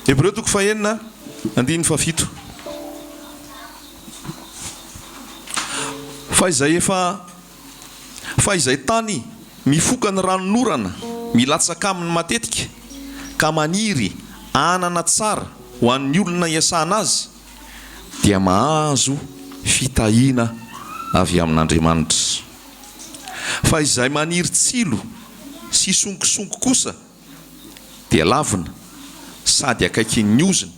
Hebreo toko fahenina andininy fahafito. Fa izay efa fa izay tany mifoka ny ranonorana milatsaka aminy matetika ka maniry anana tsara ho an'ny olona iasana azy dia mahazo fitahiana avy amin'Andriamanitra. Fa izay maniry tsilo sy sonkosonko kosa dia lavina sady akaikin'ny ozona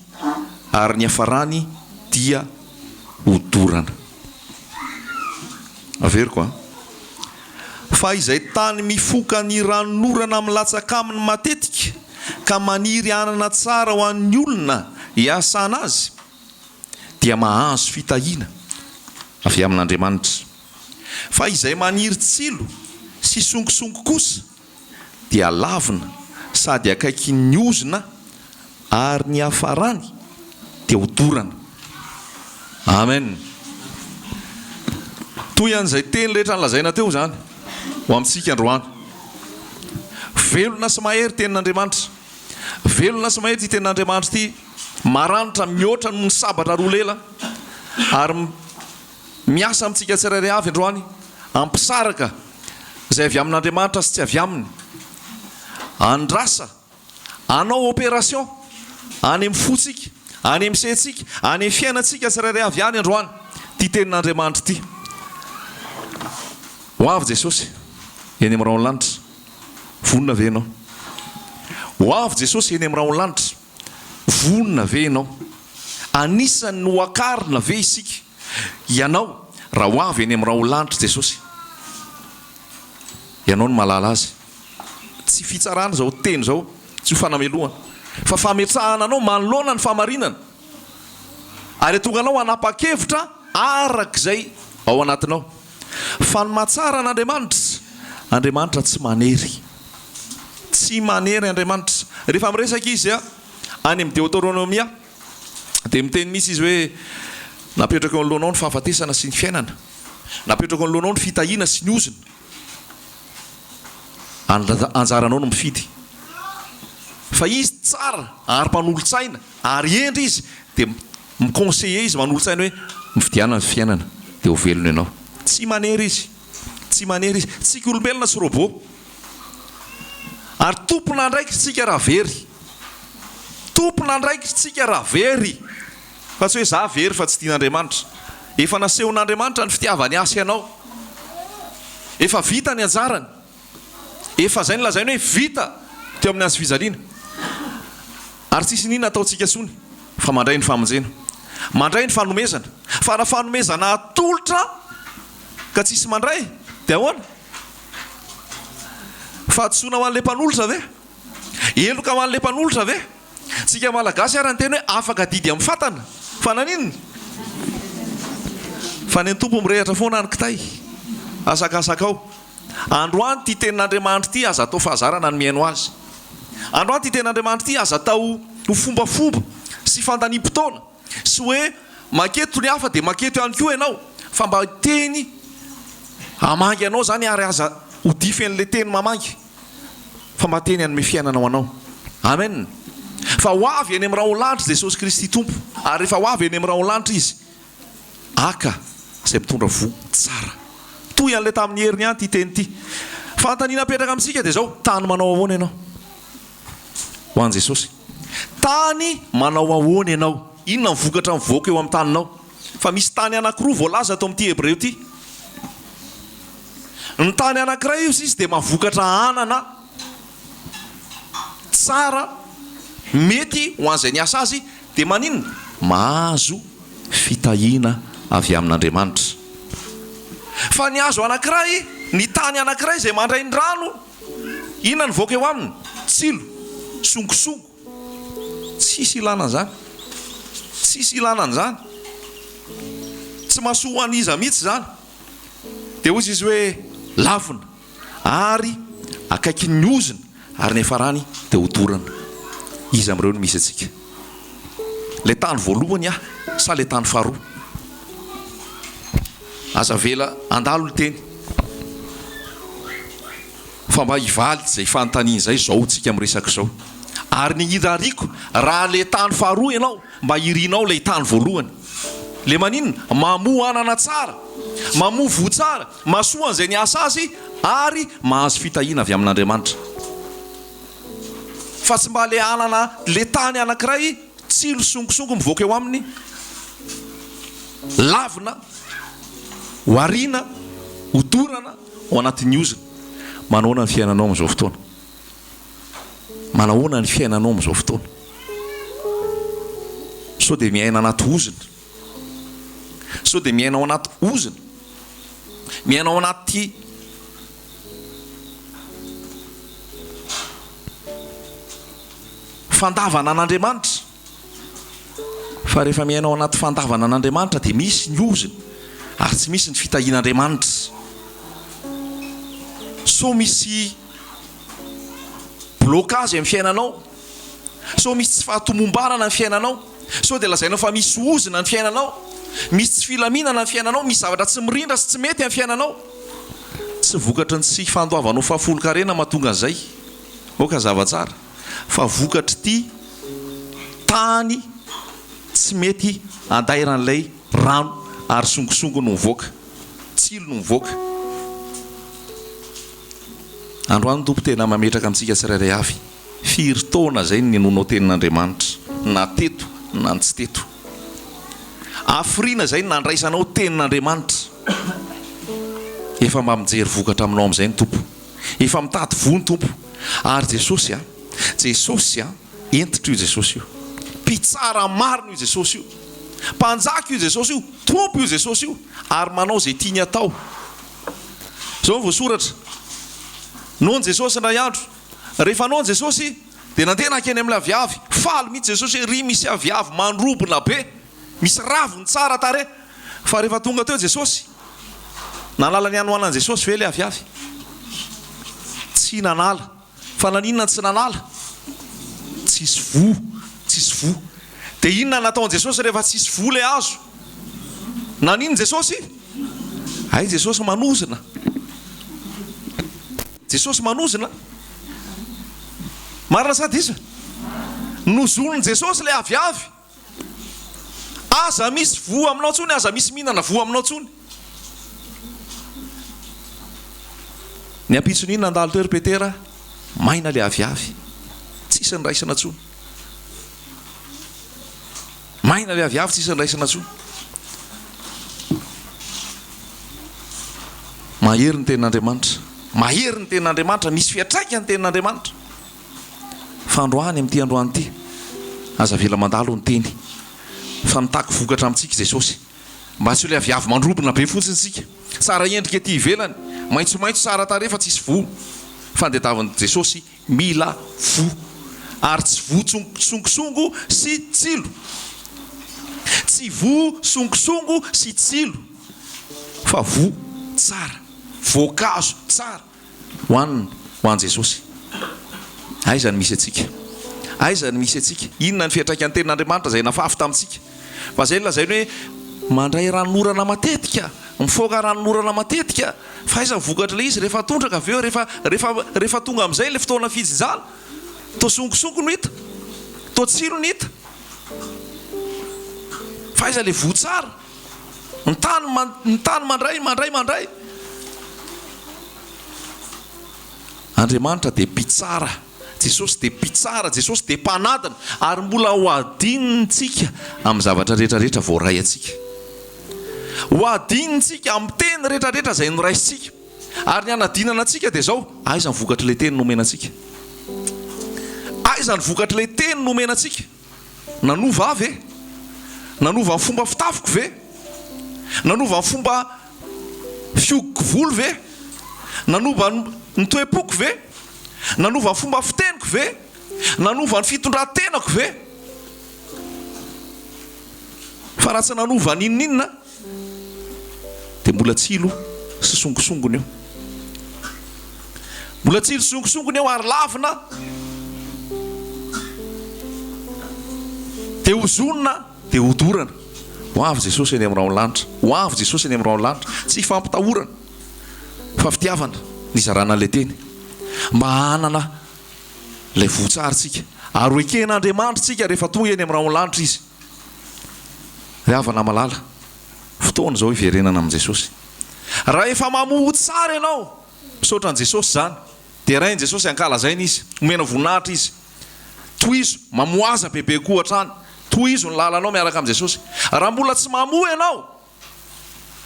ary ny hafarany dia hodorana. Averiko an. Fa izay tany mifoka ny ranonorana milatsaka aminy matetika ka maniry hanana tsara ho an'ny olona hiasana azy dia mahazo fitahiana avy amin'Andriamanitra. Fa izay maniry tsilo sy sonkosonko kosa dia lavina sady akaikin'ny ozona ary ny hafarany dia hodorana. Amen. Toy an'izay teny rehetra nolazaina teo izany ho amintsika androany. Velona sy mahery tenin'Andriamanitra. Velona sy mahery ity tenin'Andriamanitra ity, maranitra mihoatra noho ny sabatra roa lela ary Miasa amintsika tsirairay avy androany hampisaraka izay avy amin'Andriamanitra sy tsy avy aminy. Andrasa hanao opération any amin'ny fontsika, any amin'ny saintsika, any amin'ny fiainantsika tsirairay avy any androany ity tenin'Andriamanitra ity. Ho avy Jesosy eny amin'ny rahon'ny lanitra. Vonona ve ianao? Ho avy Jesosy eny amin'ny rahon'ny lanitra. Vonona ve ianao? Anisan'ny hoakarina ve isika? Ianao, raha ho avy eny amin'ny rahon-lanitra Jesosy, ianao no mahalala Azy. Tsy fitsarana izao teny izao, tsy ho fanamelohana, fa fametrahana anao manoloana ny fahamarinana, ary hahatonga anao hanapa-kevitra araka izay ao anatinao. Fa ny mahatsara an'Andriamanitra, Andriamanitra tsy manery. Tsy manery Andriamanitra. Rehefa miresaka Izy any amin'ny Deoteronomia, dia miteny mihitsy Izy hoe, Napetrako eo anoloanao ny fahafatesana sy ny fiainana. Napetrako eo anoloanao ny fitahiana sy ny ozona. Anjaranao no mifidy. Fa Izy tsara ary mpanolo-tsaina ary hendry Izy, dia mi-conseiller Izy, manolo-tsaina hoe, Mifidiana ny fiainana, dia ho velona ianao. Tsy manery Izy. Tsy manery Izy. Tsika olombelona tsy robot. Ary tompon'andraikitra tsika raha very. Tompon'andraikitra tsika raha very. Fa tsy hoe za very fa tsy tian'Andriamanitra. Efa nasehon'Andriamanitra ny fitiavany ahy sy anao. Efa vita ny anjarany. Efa zay nolazainy hoe vita teo amin'ny hazo fijaliana. Ary tsisy iniana ataontsika intsony fa mandray ny famonjena. Mandray ny fanomezana. Fa raha fanomezana atolotra ka tsisy mandray dia ahoana? Fahadisoana ho an'ilay mpanolotra ve? Heloka ho an'ilay mpanolotra ve? Tsika Malagasy ary niteny hoe afaka adidy amin'ny fatana. Fa naninona? Fa ny an'ny Tompo mirehatra foana ny kitay. Asakasakao. Androany ity tenin'Andriamanitra ity aza atao fahazarana ny mihaino azy. Androany ity tenin'Andriamanitra ity aza atao ho fombafomba sy fandaniam-potoana sy hoe manketo ny hafa dia manketo ihany koa ianao fa mba teny hamangy anao izany ary aza ho dify an'ilay teny mamangy fa mba teny hanome fiainana ho anao. Amen. Fa ho avy eny amin'ny rahon-lanitra Jesosy Kristy Tompo ary rehefa ho avy eny amin'ny rahon-lanitra Izy Aka izay mitondra voa tsara. Toy an'ilay tamin'ny heriny ihany ity teny ity. Fanontaniana apetraka amintsika dia izao, tany manao ahoana ianao? Ho an'i Jesosy. Tany manao ahoana ianao? Inona ny vokatra mivoaka eo amin'ny taninao? Fa misy tany anankiroa voalaza ato amin'ity Hebreo ity. Ny tany anankiray io sisa dia mahavokatra anana tsara, mety ho an'izay niasa azy, dia maninona? Mahazo fitahiana avy amin'Andriamanitra. Fa ny hazo anankiray, ny tany anankiray izay mandray ny rano, inona no mivoaka eo aminy? Tsilo, songosongo. Tsisy ilana an'izany. Tsisy ilana an'izany. Tsy mahasoa ho an'iza mihitsy izany. Dia hoy izy hoe, Lavina. Ary akaikin'ny ozona, ary ny hafarany dia hodorana. Iza amin'ireo no misy antsika? Ilay tany voalohany aho sa ilay tany faharoa? Aza avela handalo ny teny, fa mba hivaly izay fanontaniana izay izao tsika miresaka izao. Ary ny irariako, raha le tany faharoa ianao, mba irinao ilay tany voalohany. Le maninona? Mamoa anana tsara, mamoa voa tsara, mahasoa an'izay niasa azy ary mahazo fitahiana avy amin'Andriamanitra. Fa tsy mba le anana, le tany anankiray tsilo songosongo mivoaka eo aminy, lavina, ho ariana, ho dorana ao anatin'ny ozona. Manahoana ny fiainanao amin'izao fotoana? Manahoana ny fiainanao amin'izao fotoana? Sao dia miaina anaty ozona? Sao dia miaina ao anaty ozona? Miaina ao anaty fandavana an'Andriamanitra? Fa rehefa miaina ao anaty fandavana an'Andriamanitra dia misy ny ozona ary tsy misy ny fitahian'Andriamanitra. Sao misy blocage amin'ny fiainanao? Sao misy tsy fahatomombanana ny fiainanao? Sao dia lazainao fa misy ozona ny fiainanao? Misy tsy filaminana ny fiainanao? Misy zavatra tsy mirindra sy tsy mety amin'ny fiainanao? Tsy vokatry ny tsy fandoavanao fahafolonkarena mahatonga an'izay. Aoka hazava tsara. fa vokatr'ity tany tsy mety andairan'ilay rano ary songosongo no mivoaka, tsilo no mivoaka. Androany Tompo tena mametraka amintsika tsirairay avy, firy taona izay no ninoanao tenin'Andriamanitra, na teto na ny tsy teto? Hafiriana izay no nandraisanao tenin'Andriamanitra? Efa mba mijery vokatra aminao amin'izay ny Tompo. Efa mitady voa ny Tompo. Ary Jesosy a! Jesosy a! Hentitra io Jesosy io. Mpitsara marina io Jesosy io. Mpanjaka io Jesosy io. Tompo io Jesosy io. Ary manao izay tiany atao. Izao no voasoratra. Noana Jesosy indray andro. Rehefa noana Jesosy, dia nandeha nankeny amin'ilay aviavy. Faly mihitsy Jesosy hoe, ry misy aviavy mandrobona be. Misy raviny tsara tarehy. Fa rehefa tonga teo Jesosy, nanala ny hanoanan'i Jesosy ve ilay aviavy? Tsy nanala. Fa naninona no tsy nanala? Tsisy voa, tsisy voa. Dia inona no nataon'i Jesosy rehefa tsisy voa ilay hazo? Naninona Jesosy? Hay Jesosy manozona. Jesosy manozona. Marina sa diso? Nozonin'i Jesosy ilay aviavy. Aza misy voa aminao intsony, aza misy mihinana voa aminao intsony. Ny ampitson'iny nandalo teo ry Petera, maina ilay aviavy, tsisy niraisina intsony. Maina ilay aviavy, tsisy niraisina intsony. Mahery ny tenin'Andriamanitra, mahery ny tenin'Andriamanitra, misy fiantraikany ny tenin'Andriamanitra. Fa androany, amin'ity androany ity, aza avela mandalo ny teny, fa mitaky vokatra amintsika i Jesosy. Mba tsy ho ilay aviavy mandrobona be fotsiny isika, tsara endrika ety ivelany, maitsomaitso tsara tarehy fa tsisy voa. Fa ny tadiavin'i Jesosy mila voa. Ary tsy voa tsongosongo sy tsilo. Tsy voa songosongo sy tsilo, fa voa tsara, voankazo tsara. Ho an'ny, ho an'i Jesosy. Aiza no misy antsika? Aiza no misy antsika? Inona ny fiantraikan'ny tenin'Andriamanitra izay nafafy tamintsika? Fa izay no lazainy hoe mandray ranonorana matetika, mifoka ranonorana matetika, fa aiza ny vokatr'ilay izy rehefa tondraka avy eo, rehefa, rehefa, rehefa tonga amin'izay ilay fotoana fijinjana? Toa songosongo no hita, toa tsilo no hita. Fa aiza ilay voa tsara? Ny tany, ny tany mandray, mandray, mandray. Andriamanitra dia mpitsara, Jesosy dia mpitsara, Jesosy dia mpanadina, ary mbola ho adinintsika amin'ny zavatra rehetra rehetra voaray antsika. Ho adinintsika amin'ny teny rehetra rehetra izay noraisintsika. Ary ny hanadinana antsika dia izao, aiza ny vokatr'ilay teny nomena antsika? Aiza ny vokatr'ilay teny nomena antsika? Nanova ahy ve? Nanova ny fomba fitafiko ve? Nanova ny fomba fihogo volo ve? Nanova ny toe-poko ve? Nanova ny fomba fiteniko ve? Nanova ny fitondran-tenako ve? Fa raha tsy nanova n'inon'inona dia mbola tsilo sy songosongony eo. Mbola tsilo sy songosongony eo ary lavina dia hozonina dia hodorana. Ho avy Jesosy eny amin'ny rahon'ny lanitra. Ho avy Jesosy eny amin'ny rahon'ny lanitra. Tsy fampitahorana fa fitiavana nizarana ilay teny mba hanana ilay voa tsara isika. Ary ho eken'Andriamanitra isika rehefa tonga eny amin'ny rahon'ny lanitra Izy. Ry havana malala, fotoana izao hiverenana amin'i Jesosy. Raha efa mamoa tsara ianao, misaotra an'i Jesosy izany. Derain'i Jesosy, ankalazaina Izy, omena voninahitra Izy. Tohizo, mamoaza bebe koa hatrany. Tohizo ny lalanao miaraka amin'i Jesosy. Raha mbola tsy mamoa ianao,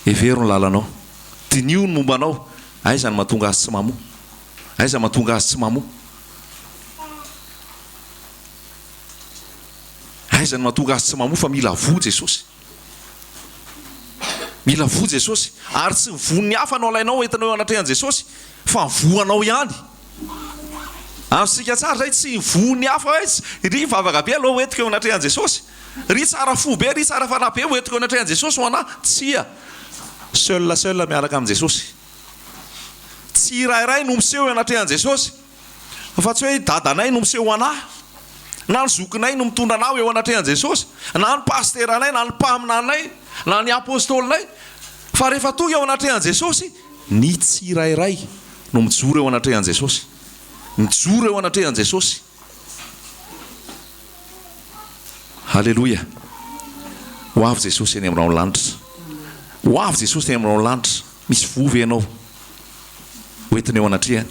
hevero ny lalanao. Diniho ny momba anao. Aiza no mahatonga azy tsy mamoa? Aiza mahatonga azy tsy mamoa? Aiza no mahatonga azy tsy mamoa fa mila voa Jesosy? Mila voa Jesosy. Ary tsy ny voan'ny hafa no alainao entinao eo anatrehan'i Jesosy fa ny voanao ihany. Azontsika tsara izay, tsy ny voan'ny hafa hoe ry mivavaka be aloha hoentiko eo anatrehan'i Jesosy, ry tsara fo be, ry tsara fanahy be hoentiko eo anatrehan'i Jesosy ho anà. Tsia. Seul seul miaraka amin'i Jesosy. Tsirairay no miseho eo anatrehan'i Jesosy. Fa tsy hoe i dadanay no miseho ho anà, na ny zokinay no mitondra anà ho eo anatrehan'i Jesosy, na ny pasiteranay, na ny mpaminanay, na ny apostolinay. Fa rehefa tonga eo anatrehan'i Jesosy, ny tsirairay no mijoro eo anatrehan'i Jesosy. Mijoro eo anatrehan'i Jesosy. Haleloia! Ho avy Jesosy eny amin'ny rahon'ny lanitra. Ho avy Jesosy eny amin'ny rahon'ny lanitra. Misy voa ve ianao ho entina eo anatrehany?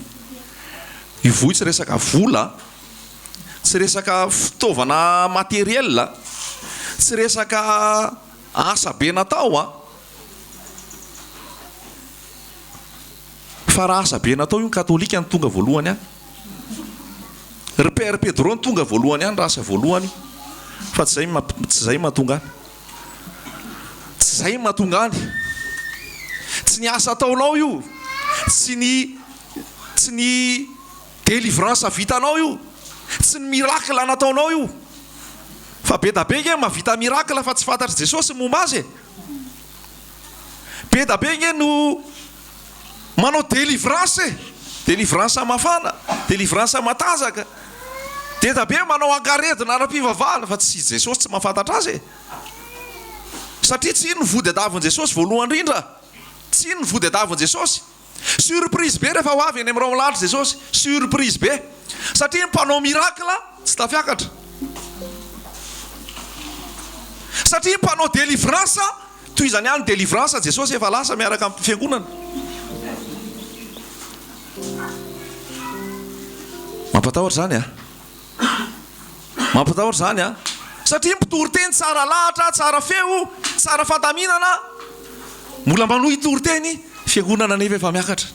Io voa io tsy resaka vola, tsy resaka fitaovana matériel, tsy resaka asa be natao an! Fa raha asa be natao io ny katolika no tonga voalohany any. Ry Père Pedro no tonga voalohany any raha asa voalohany io. Fa tsy izay tsy izay mahatonga any. Tsy izay mahatonga any. Tsy ny asa ataonao io. Tsy ny tsy ny délivrance vitanao io. Tsy ny miracle nataonao io. Fa be da be nge mahavita miracle fa tsy fantatr'i Jesosy ny momba azy e. Be da be nge no manao délivrance e! Délivrance mafana, délivrance matanjaka. Be da be manao angaredona ara-pivavahana fa tsy Jesosy tsy mahafantatra azy e! Satria tsy iny ny vody adavin'i Jesosy voalohany indrindra. Tsy iny ny vody adavin'i Jesosy. Surprise be rehefa ho avy eny amin'ny rahon-lanitra Jesosy. Surprise be. Satria ny mpanao miracle tsy tafiakatra. Satria ny mpanao délivrance, tohizany ihany ny délivrance, Jesosy efa lasa miaraka amin'ny fiangonana. Mampatahotra izany an. Mampatahotra izany an! Satria mpitory teny tsara lahatra, tsara feo, tsara fandaminana, mbola manohy hitory teny, fiangonana anefa efa miakatra.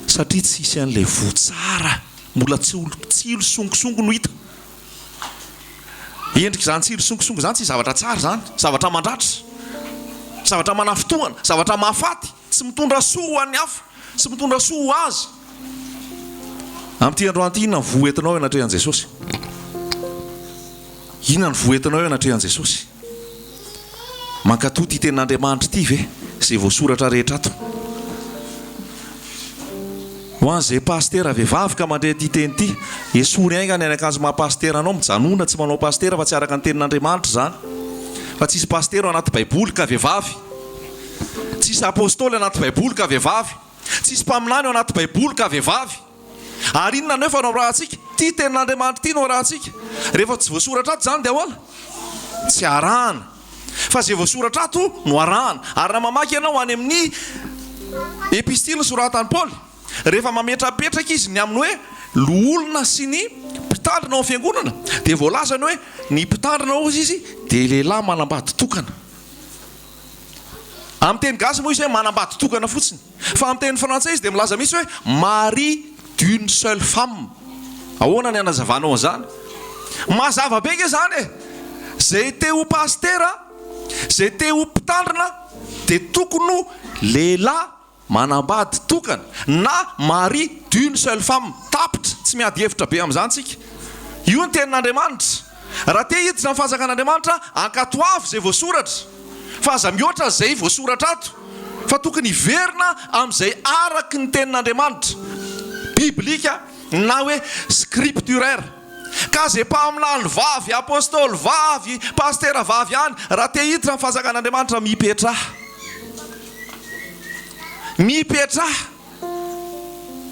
Satria tsisy an'ilay voa tsara, mbola tsilo songosongo no hita. Endrik'izany tsilo songosongo izany tsy zavatra tsara izany, zavatra mandratra, zavatra manafintohana, zavatra mahafaty. Tsy mitondra soa ho an'ny hafa, tsy mitondra soa ho azy. Amin'ity androany ity, inona ny voa entinao eo anatrehan'i Jesosy? Inona ny voa entinao eo anatrehan'i Jesosy? Mankatò ity tenin'Andriamanitra ity ve izay voasoratra rehetra ato? Ho an'izay pasitera vehivavy ka mandre ity teny ity, esory haingana ny akanjo maha pasitera anao, mijanona tsy manao pasitera fa tsy araka ny tenin'Andriamanitra izany. Fa tsisy pasitera ao anaty baiboly ka vehivavy. Tsisy apostoly anaty baiboly ka vehivavy. Tsisy mpaminany ao anaty baiboly ka vehivavy. Ary inona anefa no arahantsika? Ity tenin'Andriamanitra ity no arahantsika. Rehefa tsy voasoratra ato izany dia ahoana? Tsy arahana. Fa izay voasoratra ato no arahana. Ary raha mamaky ianao any amin'ny epistily nosoratan'i Paoly, rehefa mametrapetraka izy ny amin'ny hoe loholona sy ny mpitandrina ao amin'ny fiangonana, dia voalazany hoe ny mpitandrina hozy izy dia lehilahy manambady tokana. Amin'ny teny gasy moa izy hoe manambady tokana fotsiny. Fa amin'ny teny frantsay izy dia milaza mihitsy hoe mari d'une seule femme. Ahoana ny hanazavanao an'izany? Mazava be nge izany e! Izay te ho pasitera, izay te ho mpitandrina dia tokony ho lehilahy Manambady tokana na mari d'une seule femme. Tapitra, tsy miady hevitra be amin'izany tsika. Io ny tenin'Andriamanitra. Raha te hiditra amin'ny fanjakan'Andriamanitra, ankatoavy izay voasoratra. Fa aza mihoatra izay voasoratra ato. Fa tokony hiverina amin'izay araky ny tenin'Andriamanitra. Biblika na hoe scripturaire. Ka ze mpaminany vavy, apostoly vavy, pasitera vavy any, raha te hiditra ny fanjakan'Andriamanitra mipetraha. Mipetraha.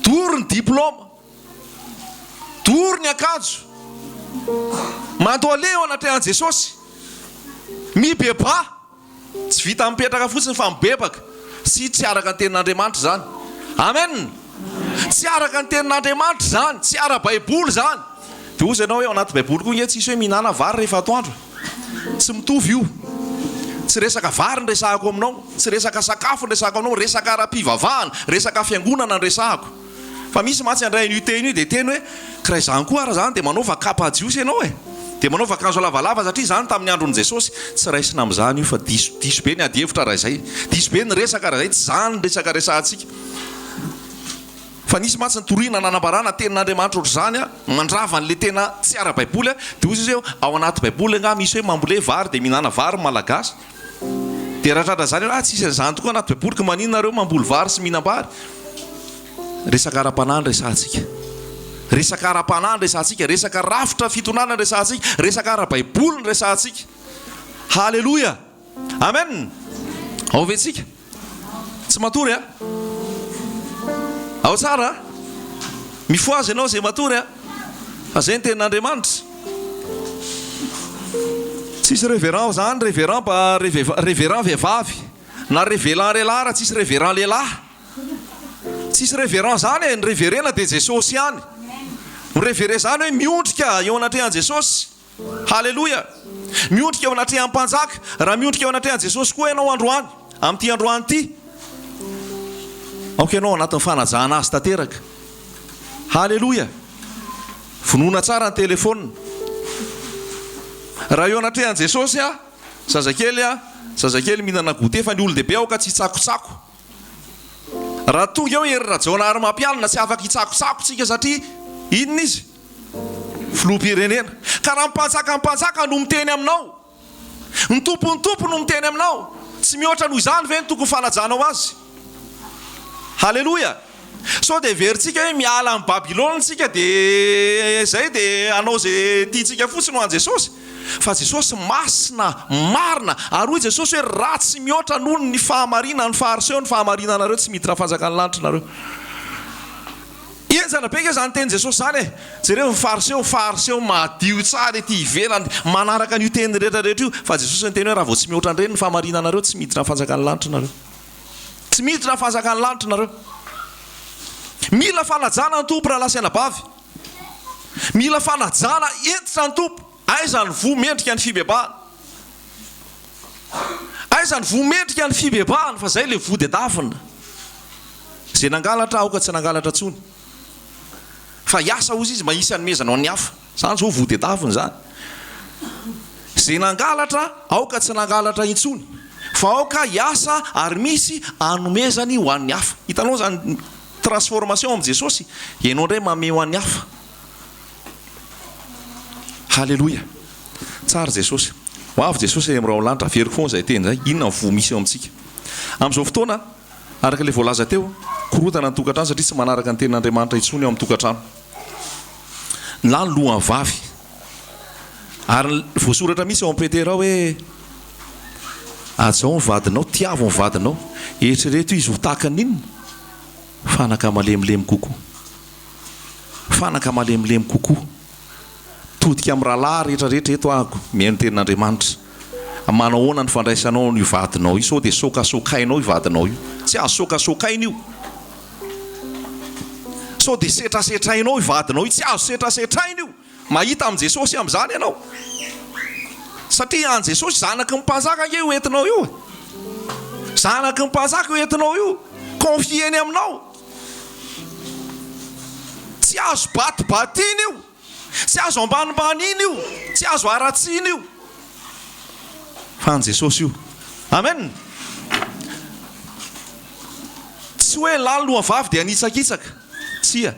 Dory ny diploma. Dory ny akanjo. Mandohalea eo anatrehan'i Jesosy. Mibebaha. Tsy vita mipetraka fotsiny fa mibebaka. Sy tsy araka ny tenin'Andriamanitra izany. Amen! Tsy araka ny tenin'Andriamanitra izany. Tsy ara-baiboly izany. Dia hozy ianao hoe ao anaty baiboly koa nge tsisy hoe mihinana vary rehefa atoandro e. Tsy mitovy io. Tsy resaka vary ny resahako aminao. Tsy resaka sakafo ny resahako aminao. Resaka ara-pivavahana, resaka fiangonana ny resahako. Fa misy mantsy handray an'io teny io dia hiteny hoe, ka raha izany koa ara izany dia manaova kapa jiosy ianao e! Dia manaova akanjo lavalava satria izany tamin'ny andron'i Jesosy. Tsy raisina amin'izany io fa diso, diso be ny adihevitra raha izay. Diso be ny resaka raha izay, tsy izany ny resaka resahantsika. Fa nisy mantsy nitoriana nanambarana tenin'Andriamanitra ohatr'izany an, mandrava an'ilay tena tsy ara-baiboly an, dia hoy izy hoe ao anaty baiboly angaha misy hoe mambole vary dia mihinana vary ny malagasy? Dia raha tratra izany ianao, ah tsisy an'izany tokoa anaty baiboly ka maninona nareo mamboly vary sy mihinam-bary? Resaka ara-panahy no resahantsika. Resaka ara-panahy no resahantsika, resaka rafitra fitondrana no resahantsika, resaka ara-baiboly no resahantsika. Haleloia! Amen! Ao ve tsika? Tsy matory a? Ao tsara a? Mifohaza ianao izay matory a? Fa izay ny tenin'Andriamanitra. Tsisy reverend zany, reverend mba reverend vehivavy na revelant lehilahy raha tsisy reverend lehilahy. Tsisy reverend zany e, ny reverena dia Jesosy ihany. Mi-reverer zany hoe miondrika eo anatrehan'i Jesosy. Haleloia! Miondrika eo anatrehan'ny Mpanjaka. Raha miondrika eo anatrehan'i Jesosy koa ianao androany, amin'ity androany ity, aoka ianao ao anatin'ny fanajana Azy tanteraka. Haleloia! Vonoina tsara ny telefaonina. Raha eo anatrehan'i Jesosy aho, zazakely aho, zazakely mihinana goûter, fa ny olon-dehibe aoka tsy hitsakotsako. Raha tonga eo Hery Rajaonarimampianina, tsy afaka hitsakotsako tsika satria inona izy? Filoham-pirenena. Ka raha ny mpanjakan'ny mpanjaka no miteny aminao, ny tompon'ny tompo no miteny aminao, tsy mihoatra noho izany ve ny tokony fanajanao azy? Haleloia! Sao dia heverintsika hoe miala amin'i Babylona isika dia izay dia hanao izay tiantsika fotsiny ho an'i Jesosy? Fa Jesosy masina, marina, ary hoy Jesosy hoe ratsy mihoatra noho ny fahamarinan'ny Fariseo ny fahamarinanareo, tsy miditra fanjakan'ny lanitra nareo. Henjana be nge zany tenin'i Jesosy zany e! Jereo ny fariseo, fariseo madio tsara ety ivelany, manaraka an'io teny rehetra rehetra io, fa Jesosy niteny hoe raha vao tsy mihoatra an'ireny ny fahamarinanareo tsy miditra ny fanjakan'ny lanitra nareo. Tsy miditra ny fanjakan'ny lanitra nareo. Mila fanajana ny Tompo rahalahy sy anabavy. Mila fanajana hentitra ny Tompo. Aiza ny voa mendrika ny fibebahana? Aiza ny voa mendrika ny fibebahana fa zay le voa dedavina. Zay nangalatra aoka tsy nangalatra tsony. Fa hiasa ozy izy mba hisy hanomezana ho an'ny hafa. Zany zao voa dedavina zany. Zay nangalatra aoka tsy nangalatra intsony fa aoka hiasa ary misy hanomezany ho an'ny hafa. Hitanao zany transformation amin'i Jesosy? Ianao ndray manome ho an'ny hafa. Haleloia! Tsara Jesosy. Ho avy Jesosy any amin'ny rahona lanitra. Averiko foana izay teny izay. Inona ny voa misy eo amintsika? Amin'izao fotoana, araka ilay voalaza teo, korontana ny tokantrano satria tsy manaraka ny tenin'Andriamanitra intsony ao amin'ny tokantrano. Ny lahy ny lohan'ny vavy. Ary voasoratra mihitsy ao amin'ny Petera ao hoe, Hajao ny vadinao, tiavo ny vadinao. Eritrereto izy ho tahaka ny inona? Fanaka malemilemy kokoa. Fanaka malemilemy kokoa. Mitodika amin'ny rahalahy rehetra rehetra eto ahako, mihaino tenin'Andriamanitra. Manao ahoana ny fandraisanao an'io vadinao io? Sao dia sokasokainao io vadinao io? Tsy azo sokasokaina io. Sao dia setrasetrainao io vadinao io? Tsy azo setrasetraina io. Mahita amin'i Jesosy amin'izany ianao. Satria an'i Jesosy, zanaky ny mpanjaka ange io entinao io e. Zanaky ny mpanjaka io entinao io. Confier-ny aminao. Tsy azo batibatiny io. Tsy azo ambanimbaniana io. Tsy azo haratsiana io. Fa an'i Jesosy io. Amen. Tsy hoe lahy loha vavy dia hanitsakitsaka. Tsia.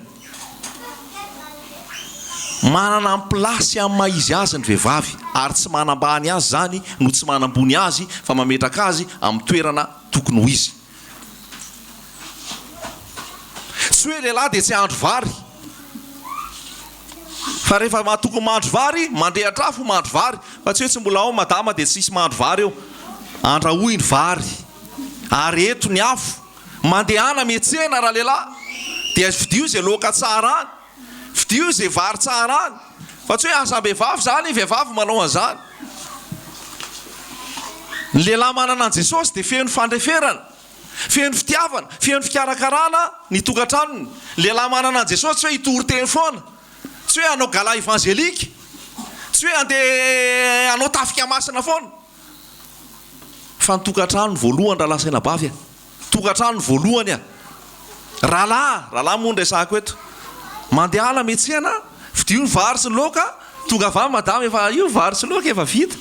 Manana ny place amin'ny maha izy azy ny vehivavy ary tsy manambany azy izany no tsy manambony azy fa mametraka azy amin'ny toerana tokony ho izy. Tsy hoe lehilahy dia tsy hahandro vary fa rehefa tokony mahandro vary mandrehatra afo mahandro vary fa tsy hoe tsy mbola ao madama dia tsisy mahandro vary eo. Andrahoy ny vary, areheto ny afo. Mandehana miantsena ralehilahy dia fidio izay laoka tsara any. Fidio izay vary tsara any. Fa tsy hoe asam-behivavy izany, vehivavy manao an'izany. Ny lehilahy manana an'i Jesosy dia feno fandreferana, feno fitiavana, feno fikarakarana ny tokantranony. Ny lehilahy manana an'i Jesosy tsy hoe hitory teny foana, tsy hoe hanao gala évangélique, tsy hoe handeha hanao tafika masina foana. Fa ny tokantrano voalohany rahalahy sy anabavy a! Tokantrano voalohany a! Rahalahy, rahalahy moa no resahako eto. Mandehana miantsena, vidio ny vary sy ny laoka, tongava any madama efa io vary sy laoka efa vita.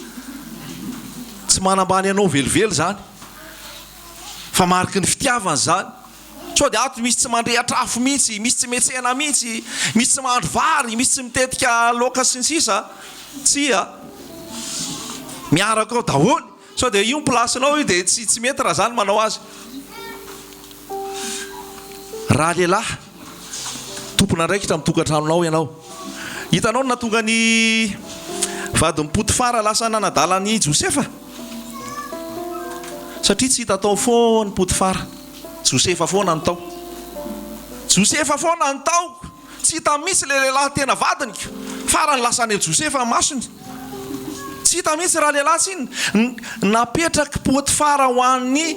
Tsy manambany anao velively izany. Fa mariky ny fitiavana izany. Sao dia ato misy tsy mandrehatra afo mihitsy, misy tsy miantsena mihitsy, misy tsy mahandro vary, misy tsy mitetika laoka sy ny sisa. Tsia. Miaraka ao daholo. Sao dia io ny place-nao io dia tsy tsy mety raha za no manao azy. Raha lehilahy, tompon'andraikitra amin'ny tokantranonao ianao. Hitanao ny nahatonga ny vadin'i Potifara lasa nanadala an'i Josefa? Satria tsy hita tao foana i Potifara. Josefa foana no tao. Josefa foana no tao. Tsy hita mihitsy ilay lehilahy tena vadiny ko. Farany lasa any amin'i Josefa ny masony. Tsy hita mihitsy ralehilahy tsinona. Napetrak'i Potifara ho an'i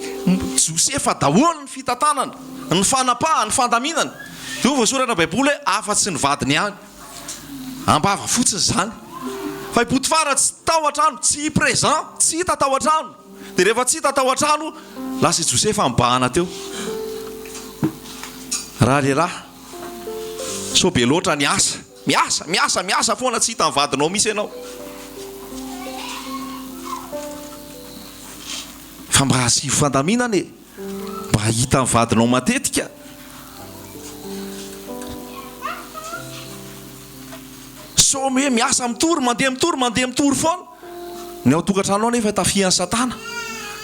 Josefa daholo ny fitantanana, ny fanapahana, ny fandaminana. Dia hoy voasoratra Baiboly hoe afa-tsy ny vadiny ihany. Am-bava fotsiny izany. Fa i Potifara tsy tao an-trano, tsy présent, tsy hita tao an-trano. Dia rehefa tsy hita tao an-trano, lasa i Josefa nibahana teo. Ralehilahy. Sao be loatra ny asa. Miasa, miasa, miasa foana tsy hitan'ny vadinao mihitsy ianao. Fa mba asio fandaminana e. Mba hitan'ny vadinao matetika. Sao hoe miasa mitory, mandeha mitory, mandeha mitory foana. Ny ao an-tokantrano ao nefa tafihan'i Satana.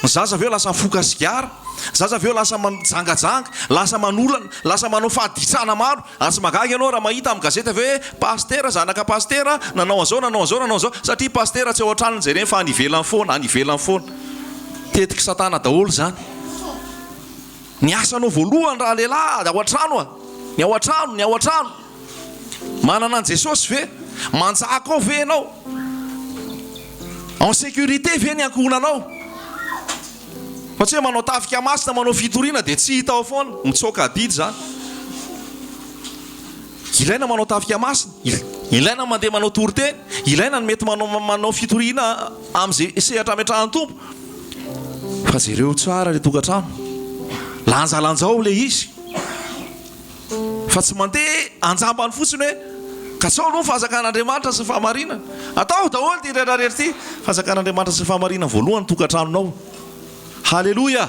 Ny zaza avy eo lasa mifoka sigara, ny zaza avy eo lasa mijangajanga, lasa manolana, lasa manao fahadisana maro. Ary tsy mahagaga ianao raha mahita amin'ny gazety avy eo hoe pasitera, zanaka pasitera, nanao an'izao, nanao an'izao, nanao an'izao. Satria pasitera tsy ao an-tranony jereny fa any ivelany foana, any ivelany foana. Tetik'i Satana daholo izany. Ny asanao voalohany raha lehilahy ao an-trano a! Ny ao an-trano, ny ao an-trano. Manana an'i Jesosy ve? Manjaka ao ve ianao? En sécurité ve ny ankohonanao? Fa tsy hoe manao tafika masina, manao fitoriana dia tsy hita ao foana. Mitsoaka adidy izany. Ilaina manao tafika masina, ilaina mandeha manao toriteny, ilaina ny mety manao manao fitoriana amin'izay sehatra ametrahan'ny Tompo. Fa jereo tsara ilay tokantrano. Lanjalanjao ilay izy. Fa tsy mandeha anjambany fotsiny hoe katsao aloha ny fanjakan'Andriamanitra sy ny fahamarinana. Atao daholo ity rehetra ity. Fanjakan'Andriamanitra sy ny fahamarinana voalohany ny tokantranonao. Haleloia!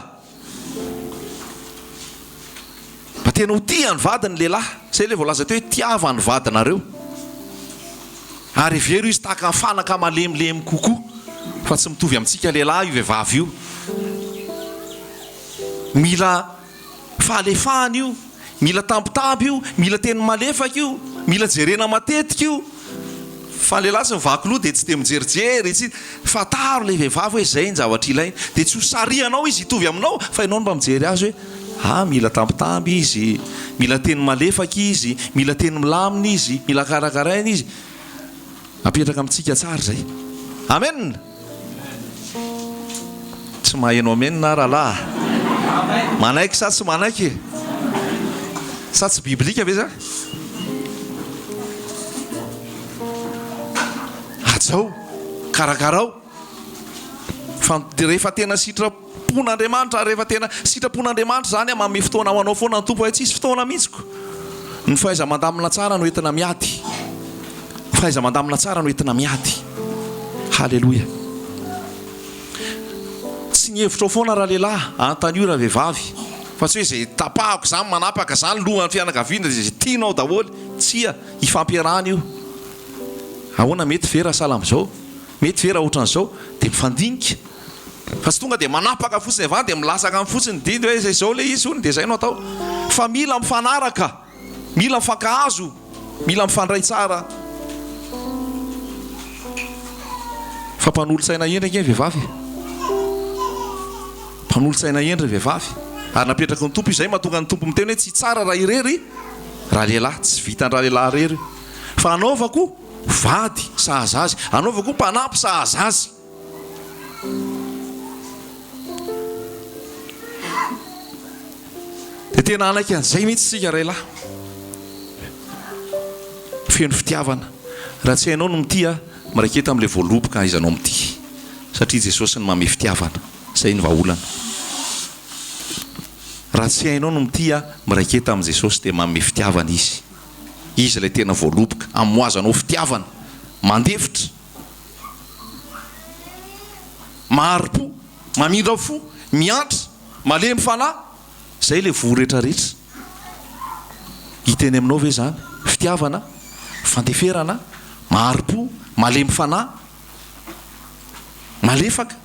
Mba tena ho tia ny vadiny ny lehilahy. Izay ilay voalaza teo hoe tiava ny vadinareo. Ary hevero izy tahaka ny fanaka malemilemy kokoa. Fa tsy mitovy amintsika lehilahy io vehivavy io. Mila fahalefahana io, mila tambitamby io, mila teny malefaka io, mila jerena matetika io. Fa ny lehilahy tsy mivaky loha dia tsy dia mijerijery, tsy, fantaro ilay vehivavy hoe izay ny zavatra ilainy. Dia tsy ho sarihanao izy hitovy aminao fa ianao no mba mijery azy hoe ah mila tambitamby izy, mila teny malefaka izy, mila teny milamina izy, mila karakaraina izy. Apetraka amintsika tsara izay. Amen! Tsy maheno amen aho rahalahy a! Manaiky sa tsy manaiky e? Sa tsy biblika ve zany? Hajao, karakarao, fa rehefa tena sitrapon'Andriamanitra, rehefa tena sitrapon'Andriamanitra izany an, manome fotoana ho anao foana ny Tompo, hay tsisy fotoana mihitsy ko. Ny fahaiza-mandamina tsara no entina miady. Ny fahaiza-mandamina tsara no entina miady. Haleloia. Tsy ny hevitrao foana ralehilahy, antanio ravehivavy. Fa tsy hoe izay tapahako izany manapaka izany lohan'ny fianakaviana dia izay tianao daholo. Tsia, ifampiarahana io. Ahoana mety ve raha sahala amin'izao? Mety ve raha ohatran'izao? Dia mifandinika. Fa tsy tonga dia manapaka fotsiny avy any dia milatsaka any fotsiny ny didy hoe izay izao ilay izy hono dia izay no atao. Fa mila mifanaraka, mila mifankahazo, mila mifandray tsara. Fa mpanolotsaina hendry ange ny vehivavy e. Mpanolotsaina hendry ny vehivavy. Ary napetraky ny Tompo izay mahatonga ny Tompo miteny hoe tsy tsara raha irery. Ralehilahy, tsy vitan-dralehilahy irery io, fa anaovako vady sahaza azy, anaovako mpanampy sahaza azy. Dia tena hanaiky an'izay mihitsy isika ralehilahy. Feno fitiavana. Raha tsy hainao ny mitia, miraketa amin'ilay voaloboka ahaizanao mitia. Satria Jesosy no manome fitiavana. Izay no vahaolana. Raha tsy hainao ny mitia, miraketa amin'i Jesosy dia manome fitiavana Izy. Izy ilay tena voaloboka. Amoazanao fitiavana. Mandefitra. Mahari-po. Mamindra fo. Miantra. Malemy fanahy. Izay ilay voa rehetrarehetra. Hita eny aminao ve izany? Fitiavana, fandeferana, mahari-po, malemy fanahy. Malefaka,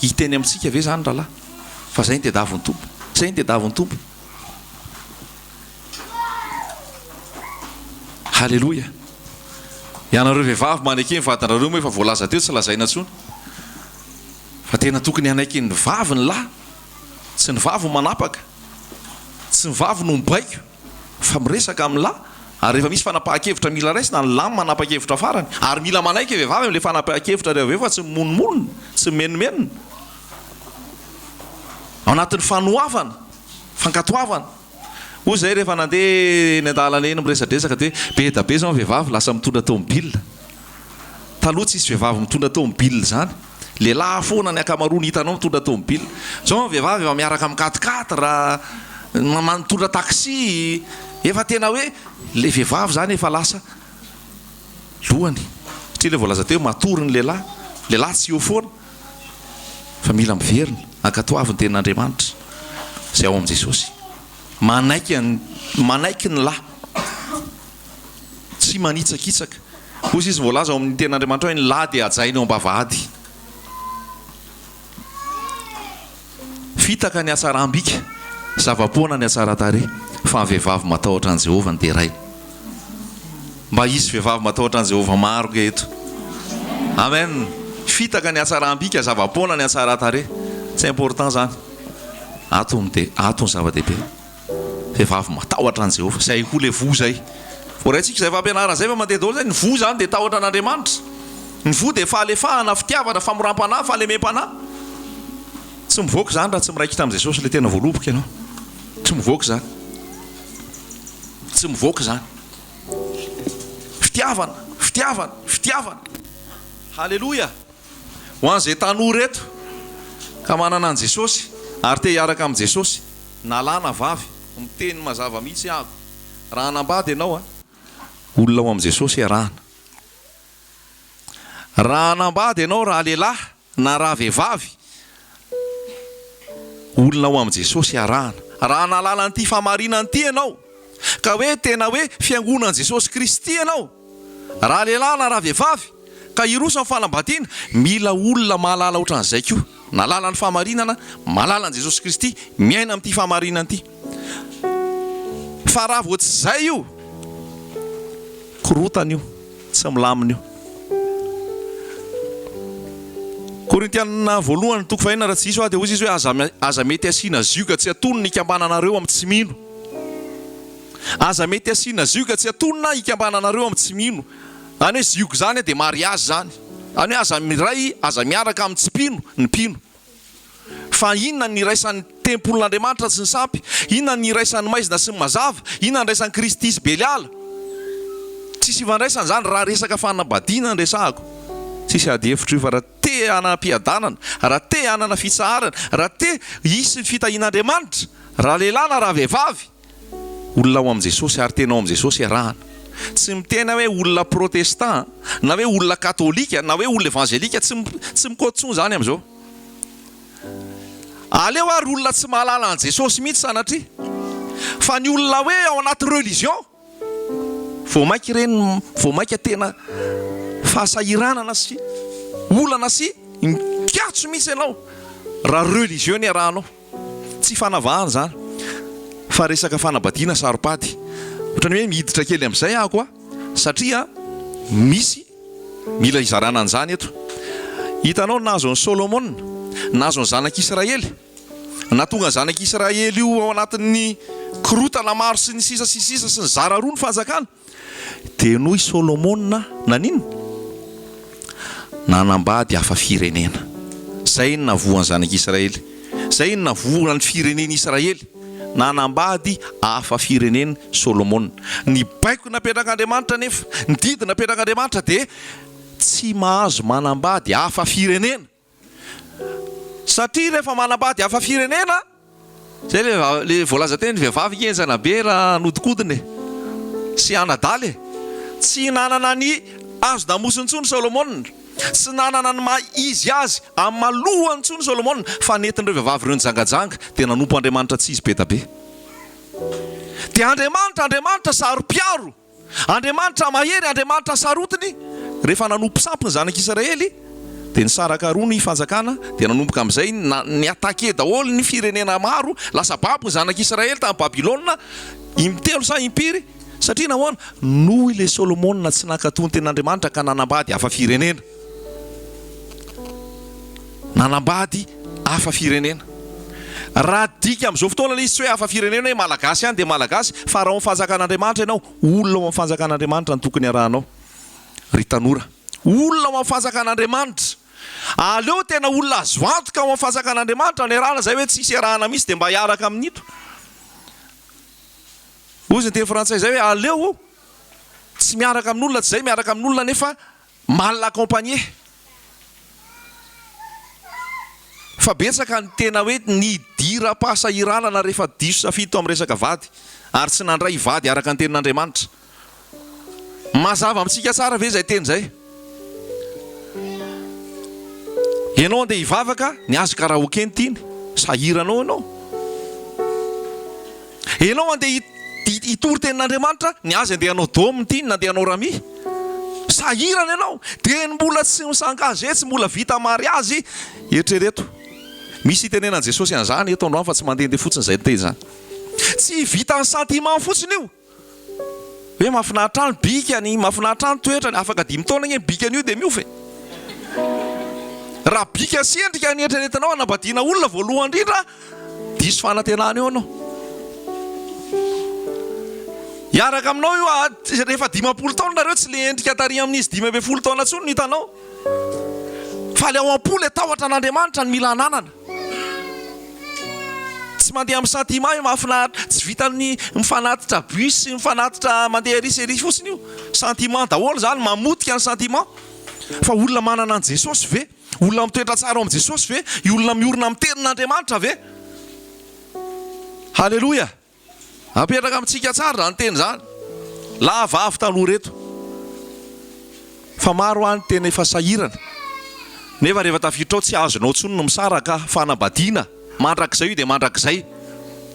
hiteny amintsika ve izany rahalahy? Fa izay no tediavin'ny Tompo. Izay no tediavin'ny Tompo. Haleloia. Ianareo vehivavy maneke ny vadinareo moa efa voalaza teo tsy lazaina intsony. Fa tena tokony hanaiky ny vavy ny lahy. Tsy ny vavy no manapaka. Tsy ny vavy no mibaiko. fa miresaka amin'ny lahy ary rehefa misy fanapahan-kevitra mila raisina, ny lahy no manapa-kevitra farany ary mila manaiky ny vehivavy amin'ilay fanapahan-kevitra rehefa avy eo fa tsy mimonomonona, tsy mimenomenona. Ao anatin'ny fanoavana, fankatoavana. Hoy izahay rehefa nandeha eny an-dalana eny miresadresaka dia hoe be dia be izao ny vehivavy lasa mitondra tômôbila. Taloha tsisy vehivavy mitondra tômôbila izany. Lehilahy foana ny ankamaroany hitanao mitondra tômôbila. Zao ny vehivavy efa miaraka amin'ny quatre quatre, mitondra taxi, efa tena hoe le vehivavy zany efa lasa lohany. Satria le voalaza teo matory ny lehilahy, lehilahy tsy eo foana fa mila miverina, ankatoavy ny tenin'Andriamanitra izay ao amin'i Jesosy. Manaiky manaiky ny lahy. Tsy manitsakitsaka. Hoy izy voalaza ao amin'ny tenin'Andriamanitra hoe ny lahy dia hajaina eo am-bavahady. Fitaka ny hatsaram-bika, zava-poana ny hatsaran-tarehy, fa ny vehivavy matahotra an'i Jehovah no deraina. Mba hisy vehivavy matahotra an'i Jehovah maro ange eto. Amen. Fitaka ny hatsaram-bika, zava-poana ny hatsaran-tarehy. Tsy important izany. Ato no dia ato ny zava-dehibe. Vehivavy matahotra an'i Jehovah. Izay koa ilay voa izay. Voaraintsika izay fampianarana izay fa mandeha daholo izay. Ny voa izany dia tahotra an'Andriamanitra. Ny voa dia fahalefahana, fitiavana, famoram-panahy, fahalemem-panahy. Tsy mivoaka izany raha tsy miraikitra amin'i Jesosy ilay tena voaloboka ianao. Tsy mivoaka izany. Tsy mivoaka izany. Fitiavana, fitiavana, fitiavana. Haleloia! Ho an'izay tanora eto ka manana an'i Jesosy ary te hiaraka amin'i Jesosy, na lahy na vavy, miteny mazava mihitsy aho, raha hanambady ianao a, olona ao amin'i Jesosy iarahana. Raha hanambady ianao raha lehilahy na raha vehivavy, olona ao amin'i Jesosy iarahana. Raha nahalala an'ity fahamarinana ity ianao, ka hoe tena hoe fiangonan'i Jesosy Kristy ianao, Raha lehilahy na raha vehivavy ka hiroso amin'ny fanambadiana, mila olona mahalala ohatran'izay koa, nahalala ny fahamarinana, mahalala an'i Jesosy Kristy, miaina amin'ity fahamarinana ity. Fa raha vao tsy izay io, korotana io, tsy milamina io. Korintianina voalohany toko fahenina raha tsy diso aho dia hoy izy hoe aza aza mety asiana zioga tsy atonony hikambananareo amin'ny tsy mino. Aza mety asiana zioga tsy atonona hikambananareo amin'ny tsy mino. Zany hoe zioga izany dia mariazy izany. Zany hoe aza miray, aza miaraka amin'ny tsy mpino ny mpino. Fa inona ny iraisan'ny tempolin'Andriamanitra sy ny sampy? Inona ny iraisan'ny maizina sy ny mazava? Inona ny iraisan'i Kristy sy Beliala? Tsisy ifandraisany izany raha resaka fanambadiana no resahako. Tsisy ady hevitra io fa raha te hanam-piadanana, raha te hanana fitsaharana, raha te hisy ny fitahian'Andriamanitra, raha lehilahy na raha vehivavy, Olona ao amin'i Jesosy ary tena ao amin'i Jesosy iarahana. Tsy miteny aho hoe olona protestant na hoe olona katolika na hoe olona evangelika, tsy tsy mikaoty intsony izany amin'izao. Aleo ary olona tsy mahalala an'i Jesosy mihitsy sanatria. Fa ny olona hoe ao anaty religion, vao mainka ireny vao mainka tena fahasahiranana sy olana sy mikatso mihitsy ianao raha religieux ny iarahanao. Tsy fanavahana izany fa resaka fanabadiana saro-pady. Ohatran'ny hoe miditra kely amin'izay aho koa satria misy mila hizarana an'izany eto. Hitanao ny nahazo an'i Solomona, nahazo ny zanak'Israely, nahatonga ny zanak'Israely io ao anatin'ny. Korotana maro sy ny sisa sy ny sisa sy nizara roa ny fanjakana. Dia noho i Solomona naninona? Nanambady hafa firenena. Izay no navoan'ny zanak'Israely. Izay no navoan'ny firenen'Israely. Nanambady hafa firenena Solomona. Ny baiko napetrak'Andriamanitra anefa, ny didy napetrak'Andriamanitra dia tsy mahazo manambady hafa firenena. Satria rehefa manambady hafa firenena, zay le le voalaza teny vehivavy nge henjana be raha hanodikodina e, sy hanadala e. Tsy nanana ny hazo damosiny intsony Solomona, tsy nanana ny maha izy azy amin'ny maha lohany intsony Solomona, fa nentin'ireo vehivavy ireo nijangajanga dia nanompo Andriamanitra tsy izy be da be. Dia Andriamanitra, Andriamanitra saro-piaro. Andriamanitra mahery, Andriamanitra sarotiny, rehefa nanompo sampy ny zanak'Israely dia nisaraka roa ny fanjakana, dia nanomboka amin'izay ni-attaquer daholo ny firenena maro, lasa babo ny zanak'Israely tany Babylona, intelo sa impiry, satria nahoana? Noho ilay Solomona tsy nankatò ny tenin'Andriamanitra ka nanambady hafa firenena. Nanambady hafa firenena. Raha adika amin'izao fotoana ilay izy tsy hoe hafa firenena hoe Malagasy ihany dia Malagasy fa raha ao amin'ny fanjakan'Andriamanitra ianao, olona ao amin'ny fanjakan'Andriamanitra no tokony harahanao ry tanora. Olona ao amin'ny fanjakan'Andriamanitra. Aleo tena olona azo antoka ao amin'ny fanjakan'Andriamanitra no iarahana izay hoe tsisy iarahana mihitsy dia mba hiaraka amin'ito. Hoy izy ny teny frantsay izay hoe aleo tsy miaraka amin'olona tsy izay miaraka amin'olona nefa Mal accompagné. Fa betsaka ny tena hoe nidiram-pahasahiranana rehefa diso safidy tao amin'ny resaka vady ary tsy nandray vady araka ny tenin'Andriamanitra. Mazava amintsika tsara ve izay teny izay? Ianao andeha hivavaka, ny azy karaoke no tiany, sahirana ao ianao. Ianao andeha hitory tenin'Andriamanitra, ny azy andeha hanao dôme no tiany na andeha hanao rami. Sahirana ianao, dia ny mbola tsy mi-s'engager, tsy mbola vita mariazy, eritrereto. Misy itenenan'i Jesosy an'izany eto androany fa tsy mandehandeha fotsiny izay niteny izany. Tsy vitan'ny sentiment fotsiny io. Hoe mahafinaritra ahy ny bikany, mahafinaritra ahy ny toetrany, afaka dimy taona anie ny bikany io dia miova e. Raha bika sy endrika ny eritreretinao hanambadiana olona voalohany indrindra, diso fanantenana eo ianao. Hiaraka aminao io rehefa 50 taona nareo tsy le endrika tary amin'izy 15 taona intsony no hitanao. Fa le ao am-po le tahotra an'Andriamanitra no mila ananana. Tsy mandeha amin'ny sentiment io mahafinaritra, tsy vitan'ny mifanatitra bus sy mifanatitra mandeha ery sy ery fotsiny io. Sentiment daholo izany, mamotika ny sentiment. Fa olona manana an'i Jesosy ve? Olona mitoetra tsara ao amin'i Jesosy ve? Olona miorina amin'ny tenin'Andriamanitra ve? Haleloia! Apetraka amintsika tsara izany teny izany. Lahy vavy taloha ireto. Fa maro any tena efa sahirana. Nefa rehefa tafiditra ao tsy azonao intsony ny misaraka fanambadiana. Mandrakizay io dia mandrakizay.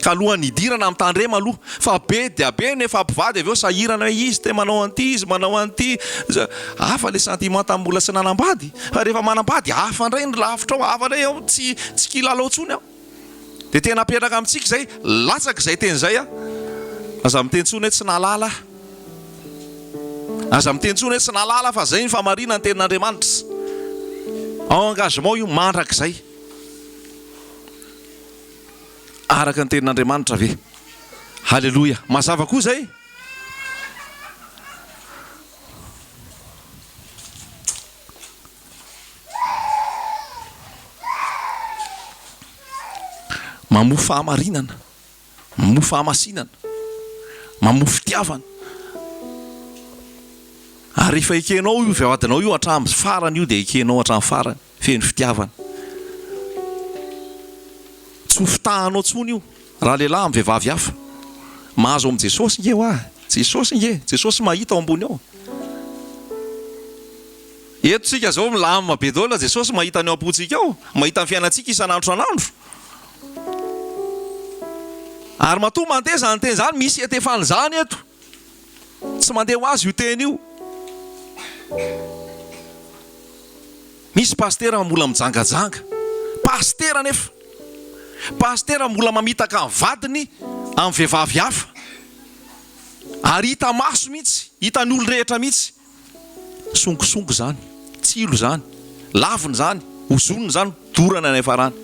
Ka alohan'ny hidirana mitandrema aloha. Fa be dia be ny efa mpivady avy eo sahirana hoe izy te manao an'ity, izy manao an'ity. Hafa ilay sentiment tamin'ny mbola tsy nanambady. Fa rehefa manambady hafa indray ny lafitra ao, hafa indray ao, tsy tsy kilalao intsony ao. Dia tena apetraka amintsika izay, latsaka izay teny izay an! Aza miteny intsony hoe tsy nahalala aho. Aza miteny intsony hoe tsy nahalala aho fa izay ny fahamarinan'ny tenin'Andriamanitra. Engagement io mandrakizay. Araka ny tenin'Andriamanitra ve? Haleloia! Mazava koa izay? Mamoa fahamarinana, mamoa fahamasinana, mamoa fitiavana. Ary rehefa ekenao io vadinao io hatramin'ny farany io dia ekenao hatramin'ny farany, feno fitiavana. Tsy ho fitahanao intsony io raha lehilahy amin'ny vehivavy hafa. Mahazo amin'i Jesosy nge hoa, Jesosy nge, Jesosy mahita ao ambony ao. Eto tsika zao milamina be daholo Jesosy mahita ny ao am-pontsika ao, mahita ny fiainantsika isan'andro isan'andro. Ary matoa mandeha izany teny izany, misy iantefana izany eto. Tsy mandeha ho azy io teny io. Misy pasitera mbola mijangajanga. Pasitera nefa. Pasitera mbola mamitaka ny vadiny amin'ny vehivavy hafa. Ary hita maso mihitsy, hitan'ny olon-drehetra mihitsy. Songosongo izany, tsilo izany, lavina izany, ozonina izany, dorana any hafarany.